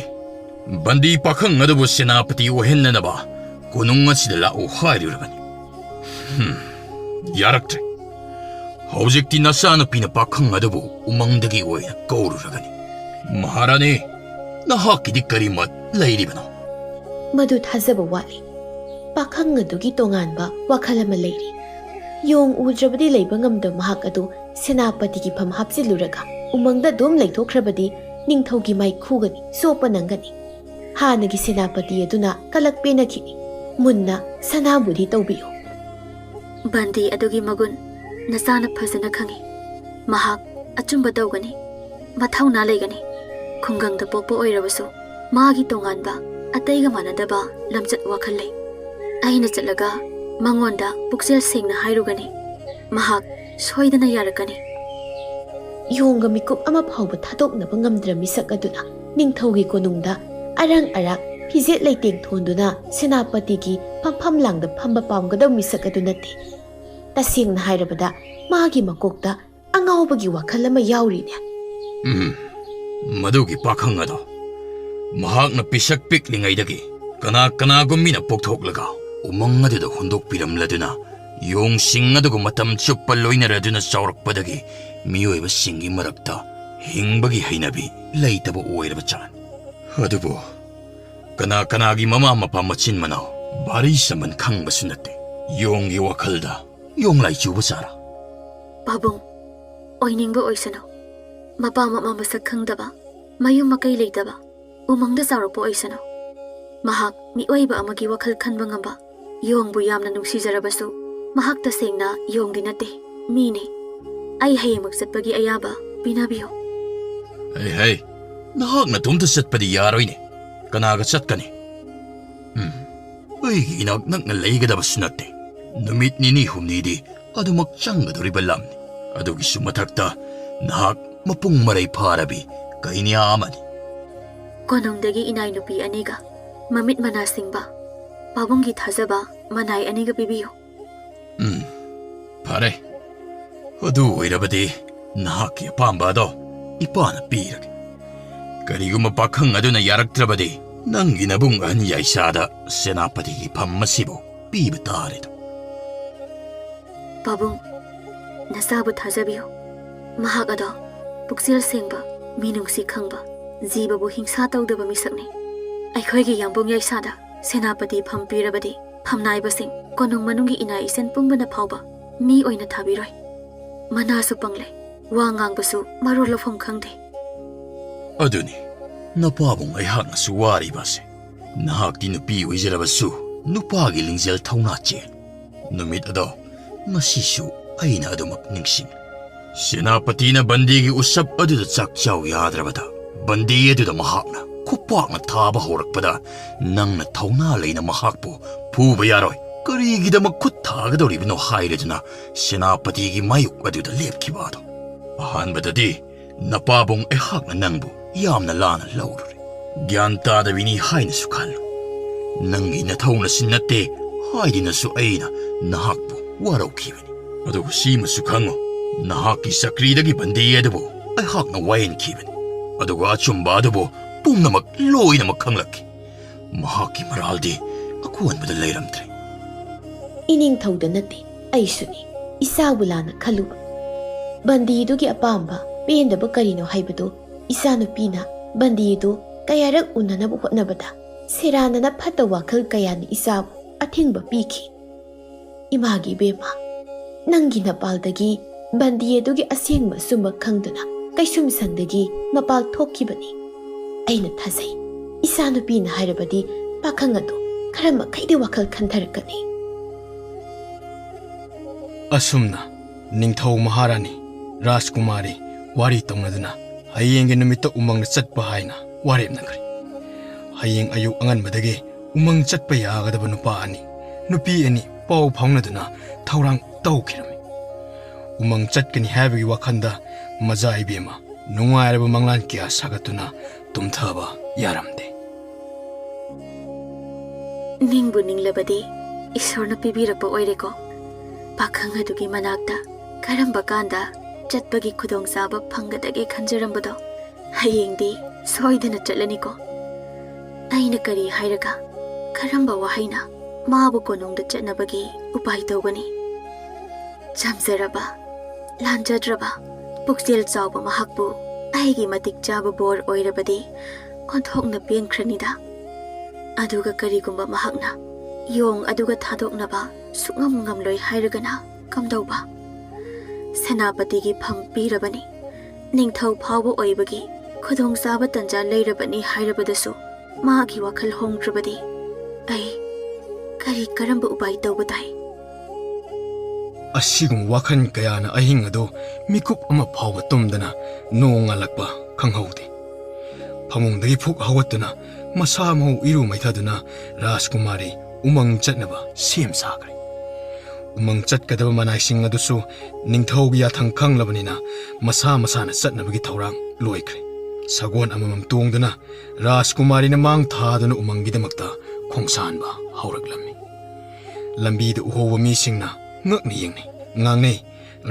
ꯕꯟꯗꯤ ꯄꯥꯈꯪ ꯑꯗꯨꯕꯨ ꯁꯦꯅꯥꯄꯇꯤ ꯑꯣꯏꯍꯟꯅꯅꯕ ꯀꯣꯅꯨꯡ ꯑꯁꯤꯗ ꯂꯥꯛꯎ ꯍꯥꯏꯔꯨꯔꯕꯅꯤ꯫ ꯍꯝ, ꯌꯥꯔꯛꯇ꯭ꯔꯦ꯫ ꯍꯧꯖꯤꯛꯇꯤ ꯅꯆꯥꯅꯨꯄꯤꯅ ꯄꯥꯈꯪ ꯑꯗꯨꯕꯨ ꯎꯃꯪꯗꯒꯤ ꯑꯣꯏꯅ ꯀꯧꯔꯨꯔꯒꯅꯤ꯫ ꯃꯍꯥꯔꯥꯅꯤ, ꯅꯍꯥꯛꯀꯤꯗꯤ ꯀꯔꯤ ꯃꯠ ꯂꯩꯔꯤꯕꯅꯣ? ꯃꯗꯨ ꯊꯥꯖꯕ ꯋꯥꯠꯂꯤ꯫ ꯄꯥꯈꯪ ꯑꯗꯨꯒꯤ ꯇꯣꯉꯥꯟꯕ ꯋꯥꯈꯜ ꯑꯃ ꯂꯩꯔꯤ꯫ ꯌꯣꯡ ꯎꯗ꯭ꯔꯕꯗꯤ ꯂꯩꯕ ꯉꯝꯗꯕ ꯃꯍꯥꯛ ꯑꯗꯨ ꯁꯦꯅꯥꯄꯇꯤꯒꯤ ꯐꯝ ꯍꯥꯞꯆꯤꯜꯂꯨꯔꯒ ꯎꯃꯪꯗ ꯑꯗꯨꯝ ꯂꯩꯊꯣꯛꯈ꯭ꯔꯕꯗꯤ ꯅꯤꯡꯊꯧꯒꯤ ꯃꯥꯏꯈꯨꯒꯅꯤ, ꯆꯣꯞꯄ ꯅꯪꯒꯅꯤ꯫ ꯍꯥꯟꯅꯒꯤ ꯁꯦꯅꯥꯄꯇꯤ ꯑꯗꯨꯅ ꯀꯂꯛ ꯄꯦꯟꯅꯈꯤꯅꯤ꯫ ꯃꯨꯟꯅ ꯁꯅꯥꯕꯨꯗꯤ ꯇꯧꯕꯤꯌꯨ꯫ ꯕꯟꯗꯤ ꯑꯗꯨꯒꯤ ꯃꯒꯨꯟ ꯅꯆꯥꯅ ꯐꯖꯅ ꯈꯪꯏ꯫ ꯃꯍꯥꯛ ꯑꯆꯨꯝꯕ ꯇꯧꯒꯅꯤ, ꯃꯊꯧꯅꯥ ꯂꯩꯒꯅꯤ꯫ ꯈꯨꯡꯒꯪꯗ ꯄꯣꯛꯄ ꯑꯣꯏꯔꯕꯁꯨ ꯃꯥꯒꯤ ꯇꯣꯉꯥꯟꯕ, ꯑꯇꯩꯒ ꯃꯥꯟꯅꯗꯕ ꯂꯝꯆꯠ ꯋꯥꯈꯜ ꯂꯩ꯫ ꯑꯩꯅ ꯆꯠꯂꯒ ꯃꯉꯣꯟꯗ ꯄꯨꯛꯆꯦꯜ ꯁꯦꯡꯅ ꯍꯥꯏꯔꯨꯒꯅꯤ꯫ ꯃꯍꯥꯛ ꯁꯣꯏꯗꯅ ꯌꯥꯔꯛꯀꯅꯤ꯫ ꯌꯣꯡꯒ ꯃꯤꯀꯨꯞ ꯑꯃ ꯐꯥꯎꯕ ꯊꯥꯗꯣꯛꯅꯕ ꯉꯝꯗ꯭ꯔ ꯃꯤꯁꯛ ꯑꯗꯨꯅ ꯅꯤꯡꯊꯧꯒꯤ ꯀꯣꯅꯨꯡꯗ ꯑꯔꯪ ꯑꯔꯥꯛ ꯐꯤꯖꯦꯠ ꯂꯩꯇꯦꯡ ꯊꯣꯟꯗꯨꯅ ꯁꯦꯅꯥꯄꯇꯤꯒꯤ ꯐꯝꯐꯝ ꯂꯥꯡꯗ ꯐꯝꯕ ꯄꯥꯝꯒꯗꯕ ꯃꯤꯁꯛ ꯑꯗꯨ ꯅꯠꯇꯦ꯫ ꯇꯁꯦꯡꯅ ꯍꯥꯏꯔꯕꯗ ꯃꯥꯒꯤ ꯃꯀꯣꯛꯇ ꯑꯉꯥꯎꯕꯒꯤ ꯋꯥꯈꯜ ꯑꯃ ꯌꯥꯎꯔꯤꯅꯦ꯫ ꯎꯝ, ꯃꯗꯨꯒꯤ ꯄꯥꯈꯪ ꯑꯗꯣ ꯃꯍꯥꯛꯅ ꯄꯤꯁꯛ ꯄꯤꯛꯂꯤꯉꯩꯗꯒꯤ ꯀꯅꯥ ꯀꯅꯥꯒꯨꯝ ꯃꯤꯅ ꯄꯣꯛꯊꯣꯛꯂꯒ ꯎꯃꯪ ꯑꯗꯨꯗ ꯍꯨꯟꯗꯣꯛꯄꯤꯔꯝꯂꯗꯨꯅ ꯌꯣꯡꯁꯤꯡ ꯑꯗꯨꯒ ꯃꯇꯝ ꯆꯨꯞꯄ ꯂꯣꯏꯅꯔꯗꯨꯅ ꯆꯥꯎꯔꯛꯄꯗꯒꯤ ꯃꯤꯑꯣꯏꯕꯁꯤꯡꯒꯤ ꯃꯔꯛꯇ ꯍꯤꯡꯕꯒꯤ ꯍꯩꯅꯕꯤ ꯂꯩꯇꯕ ꯑꯣꯏꯔꯕ ꯖꯥꯠꯅꯤ꯫ ꯑꯗꯨꯕꯨ ꯀꯅꯥ ꯀꯅꯥꯒꯤ ꯃꯃꯥ ꯃꯄꯥ ꯃꯆꯤꯟ ꯃꯅꯥꯎ ꯚꯥꯔꯤ ꯁꯝꯕꯟ ꯈꯪꯕꯁꯨ ꯅꯠꯇꯦ꯫ ꯌꯣꯡꯒꯤ ꯋꯥꯈꯜꯗ ꯌꯣꯡꯂꯥꯏ ꯆꯨꯕ ꯆꯥꯔ꯫ ꯄꯥꯕꯨꯡ, ꯑꯣꯏꯅꯤꯡꯕ ꯑꯣꯏꯁꯅꯨ꯫ ꯃꯄꯥ ꯃꯃꯥ ꯃꯁꯛ ꯈꯪꯗꯕ, ꯃꯌꯨꯝ ꯃꯀꯩ ꯂꯩꯇꯕ, ꯎꯃꯪꯗ ꯆꯥꯎꯔꯛꯄ ꯑꯣꯏꯁꯅꯨ꯫ ꯃꯍꯥꯛ ꯃꯤꯑꯣꯏꯕ ꯑꯃꯒꯤ ꯋꯥꯈꯜ ꯈꯟꯕ ꯉꯝꯕ꯫ ꯌꯣꯡꯕꯨ ꯌꯥꯝꯅ ꯅꯨꯡꯁꯤꯖꯔꯕꯁꯨ ꯃꯍꯥꯛ ꯇꯁꯦꯡꯅ ꯌꯣꯡꯗꯤ ꯅꯠꯇꯦ, ꯃꯤꯅꯤ꯫ ꯑꯩ ꯍꯌꯦꯡꯃꯛ ꯆꯠꯄꯒꯤ ꯑꯌꯥꯕ ꯄꯤꯅꯕꯤꯌꯨ꯫ ꯍꯩ ꯍꯩ, ꯅꯍꯥꯛ ꯅꯇꯣꯝꯇ ꯆꯠꯄꯗꯤ ꯌꯥꯔꯣꯏꯅꯦ꯫ ꯀꯅꯥꯒ ꯆꯠꯀꯅꯤ? ꯎꯝ, ꯑꯩꯒꯤ ꯏꯅꯥꯛ ꯅꯛꯅ ꯂꯩꯒꯗꯕꯁꯨ ꯅꯠꯇꯦ꯫ ꯅꯨꯃꯤꯠ ꯅꯤꯅꯤ ꯍꯨꯝꯅꯤꯗꯤ ꯑꯗꯨꯃꯛ ꯆꯪꯒꯗꯧꯔꯤꯕ ꯂꯝꯅꯤ꯫ ꯑꯗꯨꯒꯤꯁꯨ ꯃꯊꯛꯇ ꯅꯍꯥꯛ ꯃꯄꯨꯡ ꯃꯔꯩ ꯐꯥꯔꯕꯤ ꯀꯩꯅ꯭ꯌꯥ ꯑꯃꯅꯤ꯫ ꯀꯣꯅꯨꯡꯗꯒꯤ ꯏꯅꯥꯏ ꯅꯨꯄꯤ ꯑꯅꯤꯒ ꯃꯃꯤꯠ ꯃꯅꯥ ꯁꯤꯡꯕ ꯄꯥꯕꯨꯡꯒꯤ ꯊꯥꯖꯕ ꯃꯅꯥꯏ ꯑꯅꯤꯒ ꯄꯤꯕꯤꯌꯨ꯫ ꯎꯝ, ꯐꯔꯦ꯫ ꯑꯗꯨ ꯑꯣꯏꯔꯕꯗꯤ ꯅꯍꯥꯛꯀꯤ ꯑꯄꯥꯝꯕ ꯑꯗꯣ ꯏꯄꯥꯅ ꯄꯤꯔꯒꯦ꯫ ꯀꯔꯤꯒꯨꯝꯕ ꯄꯥꯈꯪ ꯑꯗꯨꯅ ꯌꯥꯔꯛꯇ꯭ꯔꯕꯗꯤ ꯅꯪꯒꯤ ꯅꯕꯨꯡ ꯑꯍꯟ ꯌꯥꯏꯁꯥꯗ ꯁꯦꯅꯥꯄꯇꯤꯒꯤ ꯐꯝ ꯑꯁꯤꯕꯨ ꯄꯤꯕ ꯇꯥꯔꯦꯗꯣ꯫ ꯄꯥꯕꯨꯡ, ꯅꯆꯥꯕꯨ ꯊꯥꯖꯕꯤꯌꯨ꯫ ꯃꯍꯥꯛ ꯑꯗꯣ ꯄꯨꯛꯆꯦꯜ ꯁꯦꯡꯕ, ꯃꯤꯅꯨꯡꯁꯤ ꯈꯪꯕ, ꯖꯤꯕꯕꯨ ꯍꯤꯡꯁꯥ ꯇꯧꯗꯕ ꯃꯤꯁꯛꯅꯤ꯫ ꯑꯩꯈꯣꯏꯒꯤ ꯌꯥꯝꯕꯨꯡ ꯌꯥꯏꯁꯥꯗ ꯁꯦꯅꯥꯄꯇꯤ ꯐꯝ ꯄꯤꯔꯕꯗꯤ ꯐꯝꯅꯥꯏꯕꯁꯤꯡ, ꯀꯣꯅꯨꯡ ꯃꯅꯨꯡꯒꯤ ꯏꯅꯥ ꯏꯁꯦꯟ ꯄꯨꯝꯕꯅ ꯐꯥꯎꯕ ꯃꯤ ꯑꯣꯏꯅ ꯊꯥꯕꯤꯔꯣꯏ꯫ ꯃꯅꯥꯁꯨ ꯄꯪꯂꯦ, ꯋꯥ ꯉꯥꯡꯕꯁꯨ ꯃꯔꯣꯜ ꯂꯧꯐꯝ ꯈꯪꯗꯦ꯫ ꯑꯗꯨꯅꯤ ꯅꯄꯥꯕꯨꯡ ꯑꯩꯍꯥꯛꯅꯁꯨ ꯋꯥꯔꯤꯕ ꯑꯁꯦ꯫ ꯅꯍꯥꯛꯇꯤ ꯅꯨꯄꯤ ꯑꯣꯏꯖꯔꯕꯁꯨ ꯅꯨꯄꯥꯒꯤ ꯂꯤꯡꯖꯦꯜ ꯊꯧꯅꯥ ꯆꯦꯜ꯫ ꯅꯨꯃꯤꯠ ꯑꯗꯣ ꯉꯁꯤꯁꯨ ꯑꯩꯅ ꯑꯗꯨꯃꯛ ꯅꯤꯡꯁꯤꯡꯂꯤ꯫ ꯁꯦꯅꯥꯄꯇꯤꯅ ꯕꯟꯗꯤꯒꯤ ꯎꯁꯞ ꯑꯗꯨꯗ ꯆꯥꯛ ꯆꯥꯎ ꯌꯥꯗ꯭ꯔꯕꯗ, ꯕꯟꯗꯤ ꯑꯗꯨꯗ ꯃꯍꯥꯛꯅ ꯈꯨꯄꯥꯛꯅ ꯊꯥꯕ ꯍꯧꯔꯛꯄꯗ, ꯅꯪꯅ ꯊꯧꯅꯥ ꯂꯩꯅ ꯃꯍꯥꯛꯄꯨ ꯐꯨꯕ ꯌꯥꯔꯣꯏ, ꯀꯔꯤꯒꯤꯗꯃꯛ ꯈꯨꯠ ꯊꯥꯒꯗꯧꯔꯤꯕꯅꯣ ꯍꯥꯏꯔꯗꯨꯅ ꯁꯦꯅꯥꯄꯇꯤꯒꯤ ꯃꯥꯌꯣꯛ ꯑꯗꯨꯗ ꯂꯦꯞꯈꯤꯕ ꯑꯗꯣ꯫ ꯑꯍꯥꯟꯕꯗꯗꯤ ꯅꯄꯥꯕꯨꯡ ꯑꯩꯍꯥꯛꯅ ꯅꯪꯕꯨ ꯌꯥꯝꯅ ꯂꯥꯟꯅ ꯂꯧꯔꯨꯔꯦ꯫ ꯒ꯭ꯌꯥꯟ ꯇꯥꯗꯕꯤꯅꯤ ꯍꯥꯏꯅꯁꯨ ꯈꯜꯂꯨ꯫ ꯅꯪꯒꯤ ꯅꯊꯧꯅꯁꯤꯟ ꯅꯠꯇꯦ ꯍꯥꯏꯗꯨꯅꯁꯨ ꯑꯩꯅ ꯅꯍꯥꯛꯄꯨ ꯋꯥꯔꯧꯈꯤꯕꯅꯤ꯫ ꯑꯗꯨꯒ ꯁꯤꯃꯁꯨ ꯈꯪꯉꯨ, ꯅꯍꯥꯛꯀꯤ ꯆꯀ꯭ꯔꯤꯗꯒꯤ ꯕꯟꯗꯤ ꯑꯗꯨꯕꯨ ꯑꯩꯍꯥꯛꯅ ꯋꯥꯌꯦꯟꯈꯤꯕꯅꯤ꯫ ꯑꯗꯨꯒ ꯑꯆꯨꯝꯕ ꯑꯗꯨꯕꯨ ꯄꯨꯝꯅꯃꯛ ꯂꯣꯏꯅꯃꯛ ꯈꯪꯂꯛꯈꯤ꯫ ꯃꯍꯥꯛꯀꯤ ꯃꯔꯥꯜꯗꯤ ꯑꯀꯣꯟꯕꯗ ꯂꯩꯔꯝꯗ꯭ꯔꯦ꯫ ꯏꯅꯤꯡꯊꯧꯗ ꯅꯠꯇꯦ, ꯑꯩꯁꯨꯅꯤ꯫ ꯏꯁꯥꯕꯨ ꯂꯥꯟꯅ ꯈꯜꯂꯨꯕ꯫ ꯕꯟꯗꯤꯗꯨꯒꯤ ꯑꯄꯥꯝꯕ ꯄꯦꯟꯗꯕ ꯀꯔꯤꯅꯣ ꯍꯥꯏꯕꯗꯨ ꯏꯆꯥꯅꯨꯄꯤꯅ ꯕꯟꯗꯤꯗꯨ ꯀꯌꯥꯔꯛ ꯎꯅꯅꯕ ꯍꯣꯠꯅꯕꯗ ꯁꯦꯔꯥꯟꯅꯅ ꯐꯠꯇ ꯋꯥꯈꯜ ꯀꯌꯥꯅ ꯏꯆꯥꯕꯨ ꯑꯊꯤꯡꯕ ꯄꯤꯈꯤ꯫ ꯏꯃꯥꯒꯤ ꯏꯕꯦꯝꯃ, ꯅꯪꯒꯤ ꯅꯄꯥꯜꯗꯒꯤ ꯕꯟꯗꯤ ꯑꯗꯨꯒꯤ ꯑꯁꯦꯡꯕ ꯑꯆꯨꯝꯕ ꯈꯪꯗꯨꯅ ꯀꯩꯁꯨꯝꯁꯪꯗꯒꯤ ꯃꯄꯥꯜ ꯊꯣꯛꯈꯤꯕꯅꯤ꯫ ꯑꯩꯅ ꯊꯥꯖꯩ, ꯏꯆꯥꯅꯨꯄꯤꯅ ꯍꯥꯏꯔꯕꯗꯤ ꯄꯥꯈꯪ ꯑꯗꯨ ꯈꯔ ꯃꯈꯩꯗꯤ ꯋꯥꯈꯜ ꯈꯟꯊꯔꯛꯀꯅꯤ꯫ ꯑꯁꯨꯝꯅ ꯅꯤꯡꯊꯧ ꯃꯍꯥꯔꯥꯅꯤ, ꯔꯥꯖꯀꯨꯃꯥꯔꯤ ꯋꯥꯔꯤ ꯇꯧꯅꯗꯨꯅ ꯍꯌꯦꯡꯒꯤ ꯅꯨꯃꯤꯠꯇ ꯎꯃꯪꯗ ꯆꯠꯄ ꯍꯥꯏꯅ ꯋꯥꯔꯦꯞꯅꯈ꯭ꯔꯦ꯫ ꯍꯌꯦꯡ ꯑꯌꯨꯛ ꯑꯉꯟꯕꯗꯒꯤ ꯎꯃꯪ ꯆꯠꯄ ꯌꯥꯒꯗꯕ ꯅꯨꯄꯥ ꯑꯅꯤ, ꯅꯨꯄꯤ ꯑꯅꯤ ꯄꯥꯎ ꯐꯥꯎꯅꯗꯨꯅ ꯊꯧꯔꯥꯡ ꯇꯧꯈꯤꯔꯝꯃꯤ꯫ ꯎꯃꯪ ꯆꯠꯀꯅꯤ ꯍꯥꯏꯕꯒꯤ ꯋꯥꯈꯜꯗ ꯃꯖꯥ ꯏꯕꯦꯝꯃ ꯅꯨꯡꯉꯥꯏꯔꯕ ꯃꯪꯂꯥꯟ ꯀꯌꯥ ꯁꯥꯒꯠꯇꯨꯅ ꯇꯨꯝꯊꯕ ꯌꯥꯔꯝꯗꯦ꯫ ꯅꯤꯡꯕꯨ ꯅꯤꯡꯂꯕꯗꯤ ꯏꯁꯣꯔꯅ ꯄꯤꯕꯤꯔꯛꯄ ꯑꯣꯏꯔꯦꯀꯣ꯫ ꯄꯥꯈꯪ ꯑꯗꯨꯒꯤ ꯃꯅꯥꯛꯇ ꯀꯔꯝꯕ ꯀꯥꯟꯗ ꯆꯠꯄꯒꯤ ꯈꯨꯗꯣꯡꯆꯥꯕ ꯐꯪꯒꯗꯒꯦ ꯈꯟꯖꯔꯝꯕꯗꯣ, ꯍꯌꯦꯡꯗꯤ ꯁꯣꯏꯗꯅ ꯆꯠꯂꯅꯤꯀꯣ꯫ ꯑꯩꯅ ꯀꯔꯤ ꯍꯥꯏꯔꯒ, ꯀꯔꯝꯕ ꯋꯥꯍꯩꯅ ꯃꯥꯕꯨ ꯀꯣꯅꯨꯡꯗ ꯆꯠꯅꯕꯒꯤ ꯎꯄꯥꯏ ꯇꯧꯒꯅꯤ? ꯆꯝꯖꯔꯕ, ꯂꯥꯟꯖꯗ꯭ꯔꯕ, ꯄꯨꯛꯆꯦꯜ ꯆꯥꯎꯕ ꯃꯍꯥꯛꯄꯨ ꯑꯩꯒꯤ ꯃꯇꯤꯛ ꯆꯥꯕ ꯕꯣꯔ ꯑꯣꯏꯔꯕꯗꯤ ꯑꯣꯟꯊꯣꯛꯅ ꯄꯦꯟꯈ꯭ꯔꯅꯤꯗ꯫ ꯑꯗꯨꯒ ꯀꯔꯤꯒꯨꯝꯕ ꯃꯍꯥꯛꯅ ꯌꯣꯡ ꯑꯗꯨꯒ ꯊꯥꯗꯣꯛꯅꯕ ꯁꯨꯛꯉꯝ ꯉꯝꯂꯣꯏ ꯍꯥꯏꯔꯒꯅ ꯀꯝꯗꯧꯕ? ꯁꯦꯅꯥꯄꯇꯤꯒꯤ ꯐꯝ ꯄꯤꯔꯕꯅꯤ, ꯅꯤꯡꯊꯧ ꯐꯥꯎꯕ ꯑꯣꯏꯕꯒꯤ ꯈꯨꯗꯣꯡꯆꯥꯕ ꯇꯟꯖꯥ ꯂꯩꯔꯕꯅꯤ ꯍꯥꯏꯔꯕꯗꯁꯨ ꯃꯥꯒꯤ ꯋꯥꯈꯜ ꯍꯣꯡꯗ꯭ꯔꯕꯗꯤ ꯑꯩ ꯀꯔꯤ ꯀꯔꯝꯕ ꯎꯄꯥꯏ ꯇꯧꯕ ꯇꯥꯏ? ꯑꯁꯤꯒꯨꯝꯕ ꯋꯥꯈꯜ ꯀꯌꯥꯅ ꯑꯍꯤꯡ ꯑꯗꯨ ꯃꯤꯀꯨꯞ ꯑꯃ ꯐꯥꯎꯕ ꯇꯨꯝꯗꯅ ꯅꯣꯡ ꯉꯥꯜꯂꯛꯄ ꯈꯪꯍꯧꯗꯦ꯫ ꯐꯃꯨꯡꯗꯒꯤ ꯐꯨꯛ ꯍꯧꯒꯠꯇꯨꯅ ꯃꯁꯥ ꯃꯎ ꯏꯔꯨ ꯃꯩꯊꯗꯨꯅ ꯔꯥꯖꯀꯨꯃꯥꯔꯤ ꯎꯃꯪ ꯆꯠꯅꯕ ꯁꯦꯝ ꯁꯥꯈ꯭ꯔꯦ꯫ ꯎꯃꯪ ꯆꯠꯀꯗꯕ ꯃꯅꯥꯏꯁꯤꯡ ꯑꯗꯨꯁꯨ ꯅꯤꯡꯊꯧꯒꯤ ꯌꯥꯊꯪ ꯈꯪꯂꯕꯅꯤꯅ ꯃꯁꯥ ꯃꯁꯥꯅ ꯆꯠꯅꯕꯒꯤ ꯊꯧꯔꯥꯡ ꯂꯣꯏꯈ꯭ꯔꯦ꯫ ꯁꯒꯣꯜ ꯑꯃꯃꯝ ꯇꯣꯡꯗꯨꯅ ꯔꯥꯖꯀꯨꯃꯥꯔꯤꯅ ꯃꯥꯡ ꯊꯥꯗꯨꯅ ꯎꯃꯪꯒꯤꯗꯃꯛꯇ ꯈꯣꯡꯁꯥꯟꯕ ꯍꯧꯔꯛꯂꯝꯃꯤ꯫ ꯂꯝꯕꯤꯗ ꯎꯍꯧꯕ ꯃꯤꯁꯤꯡꯅ ꯉꯛꯅ ꯌꯦꯡꯅꯩ, ꯉꯥꯡꯅꯩ,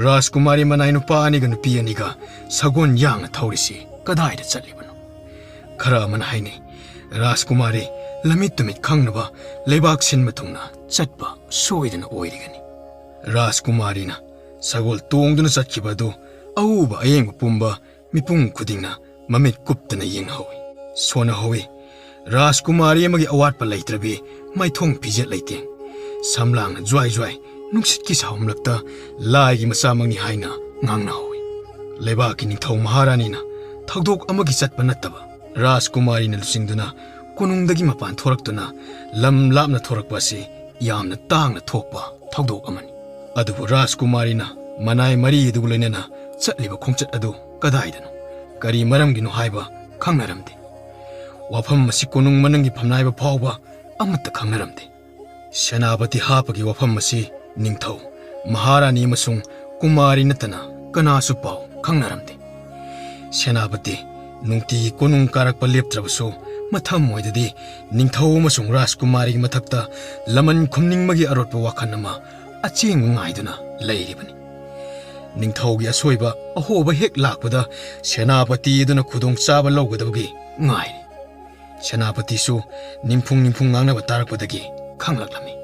"ꯔꯥꯖꯀꯨꯃꯥꯔꯤ ꯃꯅꯥꯏ ꯅꯨꯄꯥ ꯑꯅꯤꯒ ꯅꯨꯄꯤ ꯑꯅꯤꯒ ꯁꯒꯣꯜ ꯌꯥꯡꯅ ꯊꯧꯔꯤꯁꯤ ꯀꯗꯥꯏꯗ ꯆꯠꯂꯤꯕꯅꯣ?" ꯈꯔ ꯑꯃꯅ ꯍꯥꯏꯅꯩ, "ꯔꯥꯖꯀꯨꯃꯥꯔꯤ ꯂꯝꯃꯤꯠ ꯇꯨꯃꯤꯠ ꯈꯪꯅꯕ ꯂꯩꯕꯥꯛ ꯁꯤꯟꯕ ꯊꯨꯡꯅ ꯆꯠꯄ ꯁꯣꯏꯗꯅ ꯑꯣꯏꯔꯤꯒꯅꯤ꯫" ꯔꯥꯖꯀꯨꯃꯥꯔꯤꯅ ꯁꯒꯣꯜ ꯇꯣꯡꯗꯨꯅ ꯆꯠꯈꯤꯕ ꯑꯗꯨ ꯑꯎꯕ ꯑꯌꯦꯡꯕ ꯄꯨꯝꯕ ꯃꯤꯄꯨꯝ ꯈꯨꯗꯤꯡꯅ ꯃꯃꯤꯠ ꯀꯨꯞꯇꯅ ꯌꯦꯡꯍꯧꯏ, ꯁꯣꯟꯅꯍꯧꯏ꯫ ꯔꯥꯖꯀꯨꯃꯥꯔꯤ ꯑꯃꯒꯤ ꯑꯋꯥꯠꯄ ꯂꯩꯇ꯭ꯔꯕꯤ ꯃꯥꯏꯊꯣꯡ ꯐꯤꯖꯦꯠ ꯂꯩꯇꯦꯡ, ꯁꯝꯂꯥꯡꯅ ꯖ꯭ꯋꯥꯏ ꯖ꯭ꯋꯥꯏ ꯅꯨꯡꯁꯤꯠꯀꯤ ꯁꯥꯍꯨꯝꯂꯛꯇ ꯂꯥꯏꯒꯤ ꯃꯆꯥꯃꯛꯅꯤ ꯍꯥꯏꯅ ꯉꯥꯡꯅꯍꯧꯏ꯫ ꯂꯩꯕꯥꯛꯀꯤ ꯅꯤꯡꯊꯧ ꯃꯍꯥꯔꯥꯅꯤꯅ ꯊꯧꯗꯣꯛ ꯑꯃꯒꯤ ꯆꯠꯄ ꯅꯠꯇꯕ, ꯔꯥꯖꯀꯨꯃꯥꯔꯤꯅ ꯂꯨꯆꯤꯡꯗꯨꯅ ꯀꯣꯅꯨꯡꯗꯒꯤ ꯃꯄꯥꯟ ꯊꯣꯔꯛꯇꯨꯅ ꯂꯝ ꯂꯥꯞꯅ ꯊꯣꯔꯛꯄ ꯑꯁꯤ ꯌꯥꯝꯅ ꯇꯥꯡꯅ ꯊꯣꯛꯄ ꯊꯧꯗꯣꯛ ꯑꯃꯅꯤ꯫ ꯑꯗꯨꯕꯨ ꯔꯥꯖꯀꯨꯃꯥꯔꯤꯅ ꯃꯅꯥꯏ ꯃꯔꯤ ꯑꯗꯨꯒ ꯂꯣꯏꯅꯅ ꯆꯠꯂꯤꯕ ꯈꯣꯡꯆꯠ ꯑꯗꯨ ꯀꯗꯥꯏꯗꯅꯣ, ꯀꯔꯤ ꯃꯔꯝꯒꯤꯅꯣ ꯍꯥꯏꯕ ꯈꯪꯅꯔꯝꯗꯦ꯫ ꯋꯥꯐꯝ ꯑꯁꯤ ꯀꯣꯅꯨꯡ ꯃꯅꯨꯡꯒꯤ ꯐꯝꯅꯥꯏꯕ ꯐꯥꯎꯕ ꯑꯃꯠꯇ ꯈꯪꯅꯔꯝꯗꯦ꯫ ꯁꯦꯅꯥꯄꯇꯤ ꯍꯥꯞꯄꯒꯤ ꯋꯥꯐꯝ ꯑꯁꯤ ꯅꯤꯡꯊꯧ, ꯃꯍꯥꯔꯥꯅꯤ ꯑꯃꯁꯨꯡ ꯀꯨꯃꯥꯔꯤ ꯅꯠꯇꯅ ꯀꯅꯥꯁꯨ ꯄꯥꯎ ꯈꯪꯅꯔꯝꯗꯦ꯫ ꯁꯦꯅꯥꯄꯇꯤ ꯅꯨꯡꯇꯤꯒꯤ ꯀꯣꯅꯨꯡ ꯀꯥꯔꯛꯄ ꯂꯦꯞꯇ꯭ꯔꯕꯁꯨ, ꯃꯊꯃꯣꯏꯗꯗꯤ ꯅꯤꯡꯊꯧ ꯑꯃꯁꯨꯡ ꯔꯥꯖꯀꯨꯃꯥꯔꯤꯒꯤ ꯃꯊꯛꯇ ꯂꯃꯟ ꯈꯨꯝꯅꯤꯡꯕꯒꯤ ꯑꯔꯣꯠꯄ ꯋꯥꯈꯜ ꯑꯃ ꯑꯆꯦꯡꯕ ꯉꯥꯏꯗꯨꯅ ꯂꯩꯔꯤꯕꯅꯤ꯫ ꯅꯤꯡꯊꯧꯒꯤ ꯑꯁꯣꯏꯕ ꯑꯍꯣꯕ ꯍꯦꯛ ꯂꯥꯛꯄꯗ ꯁꯦꯅꯥꯄꯇꯤ ꯑꯗꯨꯅ ꯈꯨꯗꯣꯡꯆꯥꯕ ꯂꯧꯒꯗꯕꯒꯤ ꯉꯥꯏꯔꯤ꯫ ꯁꯦꯅꯥꯄꯇꯤꯁꯨ ꯅꯤꯡꯐꯨꯡ ꯅꯤꯡꯐꯨꯡ ꯉꯥꯡꯅꯕ ꯇꯥꯔꯛꯄꯗꯒꯤ ꯈꯪꯂꯛꯂꯝꯃꯤ꯫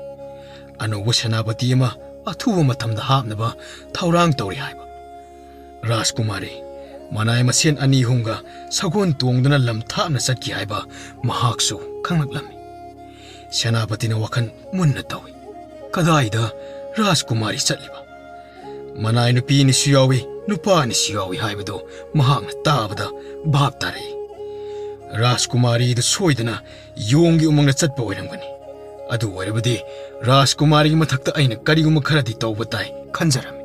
ꯑꯅꯧꯕ ꯁꯦꯅꯥꯄꯇꯤ ꯑꯃ ꯑꯊꯨꯕ ꯃꯇꯝꯗ ꯍꯥꯞꯅꯕ ꯊꯧꯔꯥꯡ ꯇꯧꯔꯤ ꯍꯥꯏꯕ꯫ ꯔꯥꯖꯀꯨꯃꯥꯔꯤ ꯃꯅꯥꯏ ꯃꯁꯦꯟ ꯑꯅꯤ ꯑꯍꯨꯝꯒ ꯁꯒꯣꯜ ꯇꯣꯡꯗꯨꯅ ꯂꯝ ꯊꯥꯞꯅ ꯆꯠꯈꯤ ꯍꯥꯏꯕ ꯃꯍꯥꯛꯁꯨ ꯈꯪꯂꯛꯂꯝꯃꯤ꯫ ꯁꯦꯅꯥꯄꯇꯤꯅ ꯋꯥꯈꯜ ꯃꯨꯟꯅ ꯇꯧꯏ꯫ ꯀꯗꯥꯏꯗ ꯔꯥꯖꯀꯨꯃꯥꯔꯤ ꯆꯠꯂꯤꯕ? ꯃꯅꯥꯏ ꯅꯨꯄꯤ ꯑꯅꯤꯁꯨ ꯌꯥꯎꯏ, ꯅꯨꯄꯥ ꯑꯅꯤꯁꯨ ꯌꯥꯎꯏ ꯍꯥꯏꯕꯗꯨ ꯃꯍꯥꯛꯅ ꯇꯥꯕꯗ ꯚꯥꯞ ꯇꯥꯔꯛꯏ꯫ ꯔꯥꯖꯀꯨꯃꯥꯔꯤꯗꯨ ꯁꯣꯏꯗꯅ ꯌꯣꯡꯒꯤ ꯎꯃꯪꯗ ꯆꯠꯄ ꯑꯣꯏꯔꯝꯒꯅꯤ꯫ ꯑꯗꯨ ꯑꯣꯏꯔꯕꯗꯤ ꯔꯥꯖꯀꯨꯃꯥꯔꯤꯒꯤ ꯃꯊꯛꯇ ꯑꯩꯅ ꯀꯔꯤꯒꯨꯝꯕ ꯈꯔꯗꯤ ꯇꯧꯕ ꯇꯥꯏ ꯈꯟꯖꯔꯝꯃꯤ꯫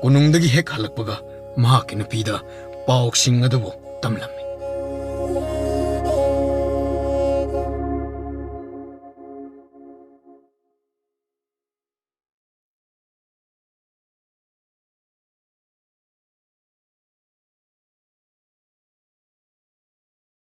ꯀꯣꯅꯨꯡꯗꯒꯤ ꯍꯦꯛ ꯍꯜꯂꯛꯄꯒ ꯃꯍꯥꯛꯀꯤ ꯅꯨꯄꯤꯗ ꯄꯥꯎꯁꯤꯡ ꯑꯗꯨꯕꯨ ꯇꯝꯂꯝꯃꯤ꯫